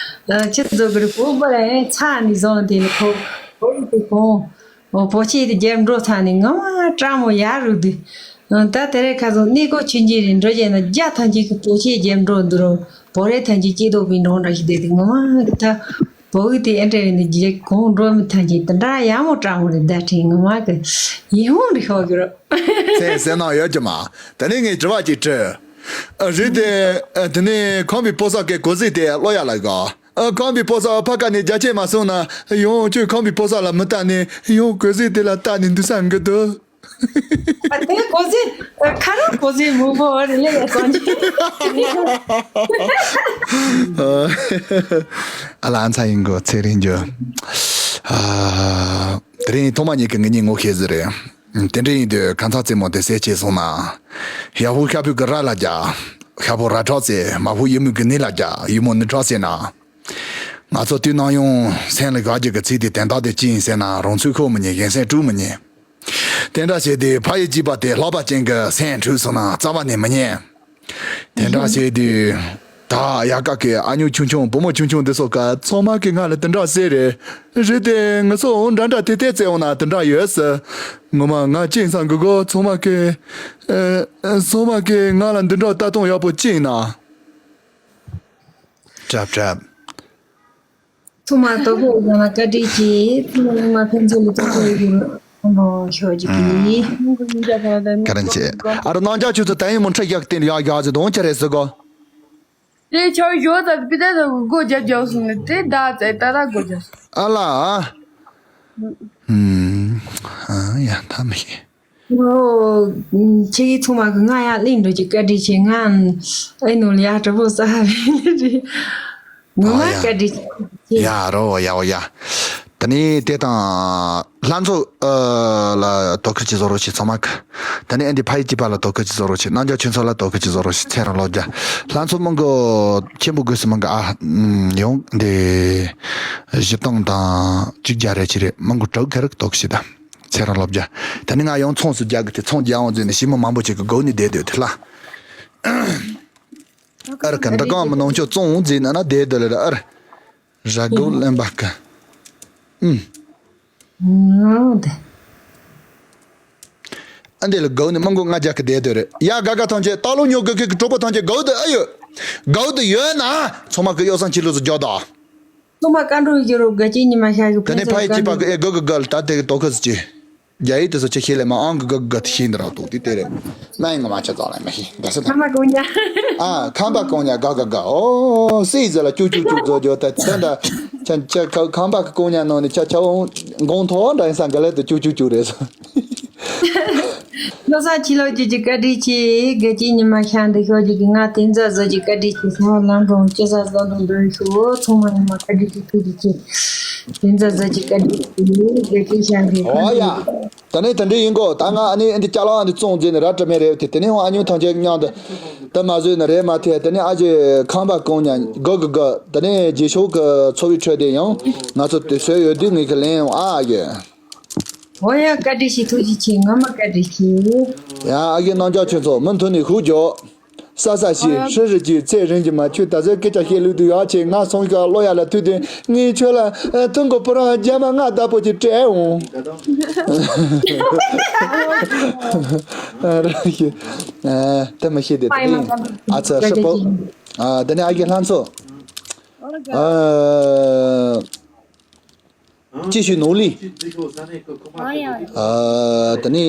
ཁྱི་ཚོ་གི་རེ་བོ་བོ་ལ་ཚ་ནི་བཟང་དེ་ལེ་ཁོ་བོ་དེ་ཁོང་། འོ་བོ་ཆེ་དེ་རྒྱབ་འགྲོ་ཚར་ནས་ངོ་མ་བཀྲ་མོ་ཡ་རུ་དུས། ད་དེ་རེ་ཁ་སང་གནས་སྐོར་ཆུང་ཆུང་རེ་འགྲོ་བྱས་ན་རྒྱ་ཐམས་ཅད་ཀྱི་བོ་ཆེ་རྒྱབ་འགྲོ་འདུག་རོ། བོ་རེ་ཐམས་ཅད་སྐྱེ་དོག་པའི་འགྲོ་འདྲ་ཞིག་བསྡད་དེ་ངོ་མ་གི་ད་བོ་གི་དེ་ཨེ་འདྲ་རེ་ནས་རྒྱ་གོང་འགྲོ་མི་ཐམས་ཅད་དེ་འདྲ་ཡ་མོ་བཀྲ་མོ་རེ་བསྡད་དྲན་ངོ་མ་གི་ཡིད་འོང་རེ་ཤོག་གི་རོ། ཚེ་ཟེར་ན་ཡོད་ཀྱི་མ། དེ་ནས་ངས་དྲི་བ་ཅིག་དྲི། རེད་དེ། དེ་ནས་ཁམས་པའི་ཕོ་སོག་གི་གོ་ཟིག་དེ་ལོ་ཡ་ལ་གོ། ཨ་ཁམས་པའི་ཕོ་སོག་ཕ་ཁ་ནས་རྒྱ་ཆེ་མ་སོང་ན་ཡང་ཁྱོད་ཁམས་པའི་ཕོ་སོག་ལ་མི་ལྟ་ནས་ཡང་གོས་ཟས་དེ་ལ་ལྟ་ནས་འདུག་ས་འགི་འདུག་ཨ་དེ་གོས་ཟས་ཁ་ར་གོས་ཟས་མང་པོ་ཨ་རེ་ལེ་ཡ་སོང་ཅི། ཨ་ལ་ཨ་ཚ་ཡིན་གོ་ཚེ་རིང་རྒྱུ། ཨ་དེ་རིང་ཐོག་མ་ཉིད་ཀྱི་ངེད་གཉིས་ངོ་ཤེས་ཟིག་རེད། དེ་འདྲ་ཡིན་དུས་ཁ་མཚར་རྩེད་མོ་དེ་ཟས་བྱས་སོང་ན། ཡ་ཧུ་ཤ་ཕུད་ཀྱི་ར་ལ་རྒྱ། ཤ་ཕོ་ར་ཁྲག་ཟེར་མ་ཕུ་ཡུ་མུ་གི་ནི་ལ་རྒྱ་ཡུ་མོ་ནི་ཁྲག་ཟེར་ན། ང་ཚོ་དུས་ནམ་ཡང་སེམས་ལ་དགའ་རྒྱུ་གི་ཚིག་དེ་དོན་དག་དེ་ཅི་ཡིན་ཟེར་ན་རང་ཚུགས་ཁོ་མི་ཉན་གཞན་སེམས་དཀྲུག་མི་ཉན། དེ་འདྲ་བྱས་དུས་ཕ་ཡི་བྱིས་པ་དེ་ལྷག་པ་ཅན་གྱི་སེམས་འཁྲུགས་སོང་ན་རྩ་བ་ནས་མི་ཉན། དེ་འདྲ་བྱས་དུས་ ད་ཡ་ཀ་གི་ཨ་ཉོ་ཆུང་ཆུང་བུ་མོ་ཆུང་ཆུང་འདི་ཚོ་ཀ་ཚང་མ་གི་ང་ལ་དེ་འདྲ་ཟེར་རེད། རེད་དེ་ང་ཚོ་འདྲ་འདྲ་དེ་དེ་བཙལ་འོང་ན་དེ་འདྲ་ཡོད་ཟེར། ངོ་མ་ང་ཅིང་སང་གི་གོ་ཚང་མ་གི་ཨ་ཚང་མ་གི་ང་ལ་འདི་འདྲ་ལྟ་སྟངས་ཡག་པོ་ཅིག་ན། ཀྲབ་ཀྲབ། ཚང་མ་དོ་པོ་ཡང་ན་བཀའ་དྲིན་ཆེ། ཚང་མ་ཕན་ཚུན་ལ་དོ་པོ་ཡོད་རོགས་ཤོག་ཅིག་གི། བཀའ་དྲིན་ཆེ། ཨ་རོ་ནང་ཇ་ཆུ་ཚོད་ད་ཡིན་མོ་ཁྲ་ཡག་བསྟན་ཡག་ཡག་ཟེར་དོན་ཆ་རེད་ཟེར་གོ། དེ་ཆོ་ཡོད་ད་པི་ད་ད་སྒོ་རྒྱབ་རྒྱབ་སོང་ནས་དེ་ད་ཙེ་ད་ད་སྒོ་རྒྱབ་སོང་། ཨ་ལ། ཨ་ཡ་ཐ་མི་ཤེས། ཨོ། ཁྱེད་ཀྱིས་ཚང་མ་གི་ང་ཡར་གླེང་འགྲོ་གི་བཀའ་དྲིན་ཆེ། ང་ཨེ་ནོ་ལ་ཡར་དྲི་བ་ཟ་བ་རེད། ངོ་མ་ཨ་ཡ། བཀའ་དྲིན་ཆེ། ཡ་རོ་ཡ་འོ་ཡ། ད་ནི་དེ་དང་ལྷན་ཚོགས་ཨ་ལ་དོ་ཁུར་གྱི་བཟོ་རོགས་བྱེད་ཚང་མ་གི། ད་ནི་ཨེ་འདི་ཕ་ཡི་སྐྱིད་པ་ལ་དོ་ཁུར་གྱི་བཟོ་རོགས་བྱེད། རྣམ་རྒྱལ་ཆོས་ཚོགས་ལ་དོ་ཁུར་གྱི་བཟོ་རོགས་བྱེད། ཚེ་རིང་ལོ་བརྒྱ། ལྷན་ཚོགས་མང་གི་ཆེན་པོ་དགོས་སུ་མང་གི་ཨ་ཡོང་འདི་བཞི་སྟོང་དང་བཅུ་བརྒྱ་རེ་ཅི་རེ་མང་གི་དྲུག་ཁེ་རིག་དོ་ཁུར་བྱེད་ད། ཚེ་རིང་ལོ་བརྒྱ། ད་ནི་ང་ཡང་ཚོང་སུ་རྒྱག་གི་དེ་ཚོང་རྒྱག་འོང་ཟེར་ནས་ཞི་མི་མང་པོ་ཅིག་གི་སྒོ་ནས་བསྡད་སྡོད་དེ་ལ། ཨར་ཀ་འདི་གང་མི་ནང་ཆོས་བཙོང་འོང་ཟེར་ན་ན་བསྡད་སྡོད་ལ་ཨར། ར་སྒོ་ལེན་པ་ཀ། ཨུམ། ཨ་འདི་ལ་སྒོ་ནས་མང་པོ་ང་རྒྱག་གི་བསྡད་སྡོད་རེད་ཡ། ག་ག་ཐམས་ཅད་ལྟ་ལོ་ཉོ་གི་གི་གྲོགས་པོ་ཐམས་ཅད་སྒོ་དེ་ཨ་ཡོད། སྒོ་དེ་ཡོད་ན་ཚང་མ་གི་གཡོ་སང་ཆི་ལུ་སུ་རྒྱག་ད། སོ་མ་བཀའ་འགྲོ་ཡོད་རོ་དགའ་སྐྱིད་ཉི་མ་ཤར་གི་ད་ནི་ཕན་ཕ་ཡི་ཚུན་སྐྱིད་པ་བཀའ་འགྲོ། གི་ཨེ་གོ་གི་གལ་ད་དེ་གི་དོ་ཁི་སི་ཅི། རྒྱ་ཡིག་དེ་ཚོ་ཅི་ཤེས་ལེ་མ་ཨང་གི་གི་གི་ཤེས་འདི་ར་དུག་དེ་དེ་རེད། མ་ཡིན་ང་མ་ཆ་ཙང་ལེ་མ་ཤེས་འདི་སི་ད། ཁ་མ་གོ་ཉ། ཨ་ཁམ་པ་གོ་ཉ་ག་ག་ག་ཨོ་སི་ཟེར་ལ་ཅུ་ཅུ་ཅུ་ཛོ་ཇོ་ད་ད་ད་ཆ་ཆ་ཁ་ཁམ་པ་གི་གོ་ཉ་ནང་ནས་ཆ་ཆ་འོང་དགོང་ཐོག་འདྲ་ཡིན་ས་ག་ལེ་དུ་ཅུ་ཅུ་ཅུ་རེད་སོ། ལོ་སར་ཕྱི་ལོགས་ཀྱི་ཀྱི་བཀའ་དྲིན་ཆེ། དགའ་སྐྱིད་ཉི་མ་ཤར་འདི་ཤོག་ཅིག་གི་ང་དེ་ཚོ་བཟོ་ཅིག་བཀའ་དྲིན་ཆེ། ཚང་མ་ལམ་འགྲོ་ཅི་ས་བཟོ་འགྲོ་འདོན་ཤོག་ཚང་མ་ཉི་མ་བཀའ་དྲིན་ཆེ་ཐུགས་རྗེ་ཆེ། དེ་ཚོ་བཟོ་ཅིག་བཀའ་དྲིན་ཆེ། དགའ་སྐྱིད་ཤར་འདི་ཨོ་ཡ། ད་ནི་དེ་འདྲ་ཡིན་གོ་ད་ང་ཨ་ནི་འདི་ཅ་ལག་འདི་བཙོང་རྗེས་ནི་ར་དྲི་མེད་རེད་དེ་དེ་ནི་ཨ་ཉུང་ཐང་ཆེ་མཉམ་དུ་ད་མ་བཟོས་ནི་རེད་མ་ཐེ་དེ་ནི་ཨ་ཅེ་ཁང་པ་གོང་ཉ་གོ་གི་གོ་ད་ནི་རྗེས་ཕྱོགས་ཀྱི་འཚོ་བའི་ཁྲོད་དེ་ཡང་ང་ཚོ་དེ་སོས་ཡོད་དུས་ངེད་ཀྱི་ལན་ཡང་ཨ་ཨ་གི། འོ་ཡ་བཀའ་དྲིན་ཆེ་ཐུགས་རྗེ་ཆེ། ངོ་མ་བཀའ་དྲིན་ཆེ། ཡ་ཨ་གི་རྣམ་ཅག་ཁྱོད་ཚོ་མུ་མཐུད་ནས་ཤུགས་རྒྱོབ། ས་ས་ཞིག་ཧྲི་ཧྲི་གྱིས་ཚེ་རིང་གྱིས་མ་ཆོད་ད་ཟེར་སྐད་ཆ་བཤད་ལུགས་དུ་ཡག་ཆེ། ང་སོང་ཞིག་ཀློ་ཡ་ལ་ཐུག་དུས་ངས་ཁྱོད་ལ་ཐུང་གི་པུ་རང་རྒྱ་མ་ང་བདག་པོ་ཅིག་སྤྲད་འོང་། ཨ་ར་ཤི་ཨ་ད་མི་ཤེས་དེ་དེ་ཨ་ཚ་ཧྲི་པོ་ཨ་ད་ནི་ཨ་གི་ལྷན་ཚོ་ཨ། ཅི་ཞུ་ནོ་ལི། ཨ་ད་ནི་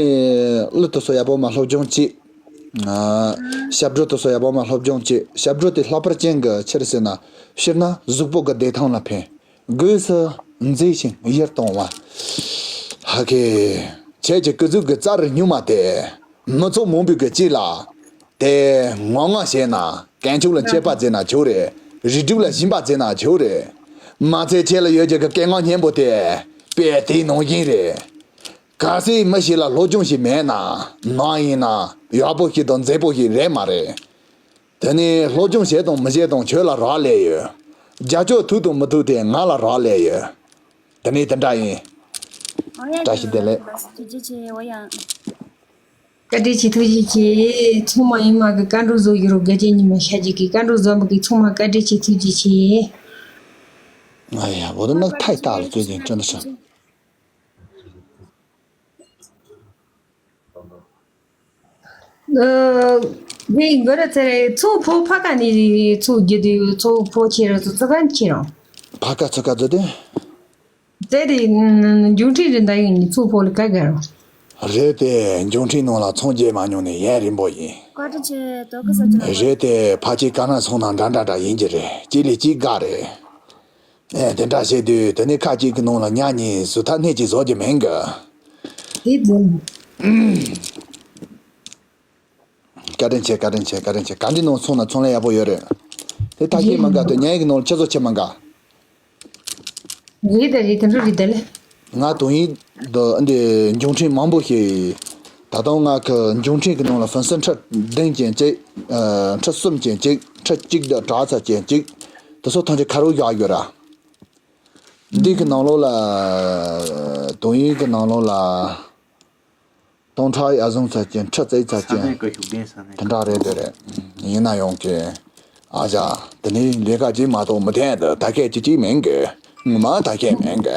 གླུ་དེ་ཚོ་ཡག་པོ་མ་སློབ་སྦྱོང་བྱེད། ཨ་ཞབས་བྲོ་དེ་ཚོ་ཡག་པོ་མ་སློབ་སྦྱོང་བྱེད། ཞབས་བྲོ་དེ་ལྷག་པར་ཅན་གྱི་ཆི་རེད་ཟེར་ན་སྤྱིར་ན་གཟུགས་པོ་གི་བདེ་ཐང་ལ་ཕན། སྒོས་སུ་མཛེས་ཤིང་ཡིད་དུ་འོང་བ། ཧ་གེ། ཁྱེད་ཀྱི་སྐུ་གཟུགས་ཀྱི་རྩ་རུ་སྨྱུག་མ་དེ། མི་ཚོགས་མང་པོའི་གི་དཀྱིལ་ལ། དེ་ངོ་ངོ་བྱས་ན་དཀོན་མཆོག་ལ་མཆོད་པ་མཛད་ན་ཆོག་རེད། རིགས་དྲུག་ལ་སྦྱིན་པ་མཛད་ན་ཆོག་རེད། མ་ཚད་ཁྱེད་ལ་ཡོད་ཀྱི་གི་སྐད་ངག་སྙན་པོ་དེ་དཔེ་དེའི་ནང་བཞིན་རེད། གལ་སྲིད་མི་ཞིག་ལ་སློབ་སྦྱོང་ཞིག་མེད་ན་ནང་ཡིན་ན་ཡག་པོ་ཞིག་དང་མཛེས་པོ་ཞིག་རེད་མ་རེད། དེ་ནས་སློབ་སྦྱོང་བྱེད་དང་མི་བྱེད་དང་ཁྱོད་ལ་རག་ལས་ཡོད། རྒྱ་ཕྱོགས་ཐུག་དང་མི་ཐུག་དེ་ང་ལ་རག་ལས་ཡོད། དེ་ནས་དེ་འདྲ་ཡིན། བཀྲ་ཤིས་བདེ་ལེགས། བཀའ་དྲིན་ཆེ་ཐུགས་རྗེ་ཆེ། ཚང་མ་ཡིན་མ་གི་བཀའ་འགྲོ་བཟོ་ཡོད་རོགས་དགའ་སྐྱིད་ཉི་མ་ཤར་རྗེས་ཀྱི་བཀའ་འགྲོ་བཟོ་མི་གི་ཚང་མ་བཀའ་དྲིན་ཆེ་ཐུགས་རྗེ་ཆེ། ཨ་ཡ་我的那个太大了，最近真的是。ཨ་ངས་འགོ་ར་ཚེ་རེ་ཚོ་ཕོ་ཕ་ཀ་ནི་ཚོ་རྒྱུ་དུས་ཚོ་ཕོ་ཆེ་ར་ཚོ་ཚོ་གན་ཆེ་ར། ཕ་ཀ་ཚོ་ཀ་ཚོ་དེ། ཚེ་རེ་འབྱུང་འཕྲིན་རེ་འདའ་ཡིན་ནི་ཚོ་ཕོ་ལ་ཀ་ག་ར། རེད་དེ་འབྱུང་འཕྲིན་ནང་ལ་ཚོང་རྒྱག་མ་མྱོང་ནི་ཡན་རིང་པོ་ཡིན། བཀའ་དྲིན་ཆེ་དོ་ཀི་ས་ཅི་ལ། རེད་དེ་ཕ་ཆེ་ཀ་ན་སོང་ན་འདྲ་འདྲ་འདྲ་ཡིན་གྱི་རེད་གཅིག་ལས་གཅིག་དགའ་རེད། ཨེ་དེ་འདྲ་བྱས་དུས་དེ་ནས་ཁ་ཅིག་གི་ནང་ལ་ཉ་གཉིས་ཟུར་ཐག་སྣེ་གཅིག་བཟོ་རྒྱུ་མིན་གི། དེ་ཙམ། བཀའ་དྲིན་ཆེ་བཀའ་དྲིན་ཆེ་བཀའ་དྲིན་ཆེ། ག་འདི་ནང་སོང་ན་ཚོང་ལས་ཡག་པོ་ཡོད་རེད། དེ་ཐག་ཤེས་མ་དགའ་དེ་ཉ་གི་ནང་ལ་ཆེ་བཟོ་ཆེ་མ་དགའ། རེད་ད་རེད་དེ་འདྲ་རེད་ད་ལེ། ང་དོན་ཡིན་དུ་འདི་འབྱུང་འཕྲིན་མང་པོ་ཞིག་ད་དུང་ང་གི་འབྱུང་འཕྲིན་གྱི་ནང་ལ་ཕུན་སུམ་ཁྲི་བདུན་ཅན་གཅིག་ཨ་ཁྲི་གསུམ་ཅན་གཅིག་ཁྲི་གཅིག་དང་གྲྭ་ཚ་ཅན་གཅིག་དེ་ཚོ་ཐམས་ཅད་ཁ་རོག་བཞག་ཡོད་ར། འདི་གི་ནང་ལོགས་ལ་དོན་ཡིན་གྱི་ནང་ལོགས་ལ་སྟོང་ཕྲག་ཡར་བཟུང་ཚར་ཅན་ཁྲི་བརྩེགས་ཚར་ཅན་དེ་འདྲ་རེད་དེ་རེད། ཡིན་ན་ཡང་གི་ ཨ་ཅག་དེ་ནི་ལས་ཀ་ཅིག་མ་གཏོགས་མི་འཐད་འདི་ད་སྐད་ཅིག་ཅིག་མིན་གི། ངོ་མ་ད་སྐད་མིན་གི།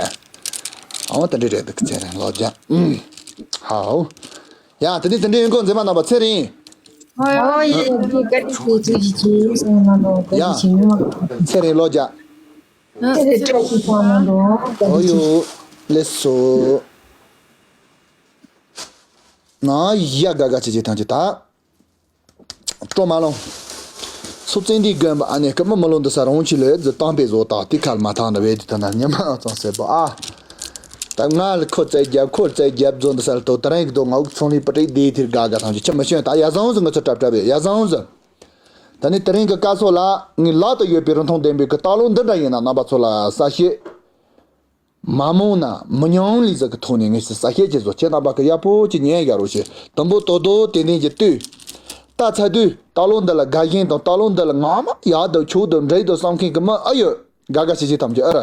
ཨོ་དེ་འདྲ་རེད་འདུག། ཚེ་རིང་ལོ་བརྒྱ། ཧའོ། ཡ་དེ་ནི་དེ་འདྲ་ཡིན་གོ། མཛེས་མ་རྣམ་པ་ཚེ་རིང་། ཨོ་ཡ་ཡ་ཡ། བཀའ་དྲིན་ཆེ། ཐུགས་རྗེ་ཆེ། ཚེ་རིང་ལོ་བརྒྱ། ཡ་ཚེ་རིང་ལོ་བརྒྱ། ཚེ་རིང་བཀྲ་ཤིས་ཚང་ནང་དུ། ཨོ་ཡོ། ལེགས་སོ། ན་ཡ་དགའ་དགའ་བྱེད་བྱེད་ཐམས་ཅད་ད། སྤྲོ་མ་ལོང་། སུ་བཙན་འདི་དགོན་པ་ཨ་ནེ་སྐུ་མི་མི་ལོ་འདི་ས་རང་ཆི་ལོས་ཛི་བཏང་པའི་བཟོ་ལྟ་དེ་ཁར་མ་ཐང་ན་བས་དེ་ཐ་ན་ཉི་མ་ཙང་སེ་བ་ཨ། ད་ང་ལ་ཁོ་བཙལ་རྒྱབ་ཁོ་བཙལ་རྒྱབ་བཟོ་འདི་ས་ལ་ཏོ་ད་རང་གི་དོ་ང་འུག་ཚོང་ལི་པ་ཏྲིག་དེ་ཐིར་དགའ་དགའ་ཐམས་ཅད་ཆི་མི་ཤེས་ད་ཡ་བཟང་ཟི་ང་ཚོ་གྲབ་གྲབ་བས་ཡ་བཟང་ཟི། ད་ནི་དེ་རིང་གི་བཀའ་སོགས་ལ་ངའི་ལག་ཏུ་ཡོད་པའི་རིན་ཐང་ལྡན་པའི་གི་སྟག་ལུང་འདི་འདྲ་ཡིན་ན་རྣམ་པ་ཚོ་ལ་ས་ཤེད། མ་མང་ན་མི་ཉུང་ལི་ཟིག་གི་ཐོག་ནས་ངས་སུ་ས་ཤེད་ཀྱི་བཟོ་ཁྱེད་རྣམ་པ་གི་ཡག་པོ་ཅིག་ཉན་ཡ་རོ་ཞེས་དུམ་བུ་དོ་དོ་ཏན་ཏན་གྱི་ལྟོས། ལྟ་ཚ་དུས་སྟག་ལུང་འདི་ལ་དགའ་ཞེན་དང་སྟག་ལུང་འདི་ལ་ངོ་མ་ཡག་འདུག་ཆོག་འདུག་འགྲིག་འདུག་བསམ་མཁན་གི་མི་ཨ་ཡོད། དགའ་དགའ་ཞིག་ཞིག་ཐམས་ཅད་ཨ་ར།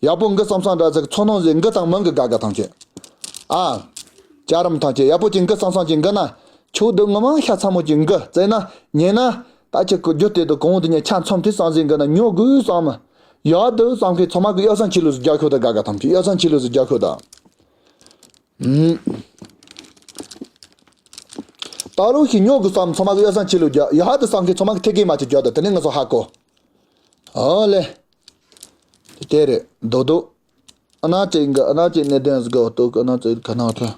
ཡག་པོ་འགི་བསམ་བསམ་འདྲ་ཟིག་ཚོར་སྣང་ཟིག་འགི་དང་མི་འགི་དགའ་དགའ་ཐམས་ཅད། ཨ། ཅ་རམ་ཐམས་ཅད་ཡག་པོ་ཅིག་འགི་བསམ་བསམ་ཅིག་འགི་ན། ཆོག་འདུག་ངོ་མ་ཤ་ཚ་མོ་ཅིག་འགི་བཙལ་ན་ཉན་ན། ད་ཅིག་གི་རྒྱུ་དེ་དུ་གོང་དུ་ཉན་ཆ་མཚམས་དེ་བསམ་ཟིག་འགི་ན་ཉོ་དགོས་བསམ། ཡག་འདུག་བསམ་མཁན་ཚང་མ་གི་ཡག་བསམ་ཆི་ལུགས་སུ་རྒྱག་ཤོག་ད་དགའ་དགའ་ཐམས་ཅད་ཡག་བསམ་ཆི་ལུགས་སུ་རྒྱག་ཤོག་ད། ཨུམ། ད་རུང་ཞིག་ཉོ་དགོས་བསམ་ཚང་མ་གི་ཡག་བསམ་ཆི་ལུགས་རྒྱག་ཡག་འདུག་བསམ་མཁན་ཚང་མ་གི་ཐད་ཀའི་མ་ཅིག་རྒྱག་ད་དེ་ནས་ང་ཚོ་ཧ་གོ། ཨོ་ལེ། དེ་རེད་རྡོག་རྡོག། ཨ་ན་ཅིག་འགི་ཨ་ན་ཅིག་གནད་དོན་ཟིག་འོ་ཏོ་ཨ་ན་ཅིག་ག་ན་ཐོན།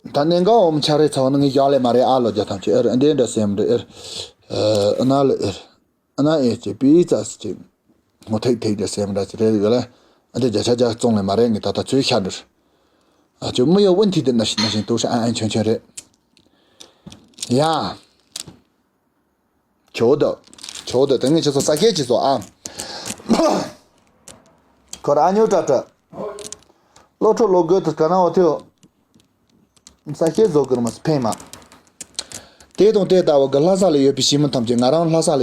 ད་གནད་འགག་འོམ་ཆ་རེ་ཚ་བ་ནི་ངས་ཡག་ལས་མ་རེད་ཨ་ལོ་རྒྱ་ཐམས་ཅད་ཨེར་འདི་འདྲ་སེམས་འདྲ་ཨེར། ཨ་ན་ལ་ཨེར། ཨ་ན་ཨེ་ཅེ་པི་ཙ་སི་ཅིག་ངོ་ཐེག་ཐེག་རྒྱ་སེམས་འདྲ་ཅི་རེད་ག་ལ་ཨ་འདི་རྒྱ་ཆ་རྒྱ་བཙོང་ལས་མ་རེད་ངས་ད་ལྟ་ཚོས་ཤ་འདྲ། ཨ་ཅོ་མི་ཡོ་ཝན་ཐི་དེ་ན་ཤི་ན་ཤི་ཏུ་ཤ་ཨ་ཨ་ཆོན་ཆོན་རེད། ཡ། ཆོག་འདུག། ཆོག་འདུག། དེ་ངས་ཁྱེད་ཚོ་ས་སྐྱེལ་བྱེད་སོ་ཨ། ཁོ་ར་ཨ་ཉོ་ཏྲ་ཏྲ། སློབ་ཕྲུག་སློབ་དགོས་དུ་ག་ན་འོ་ཐེའོ། ས་སྐྱེལ་བཟོ་གི་རུ་མ་ཕན་མ། དེ་དང་དེ་ལྟ་བུ་གི་ལྷ་ས་ལ་ཡོད་པའི་ཞི་མི་ཐམས་ཅད་ང་རང་ལྷ་ས་ལ།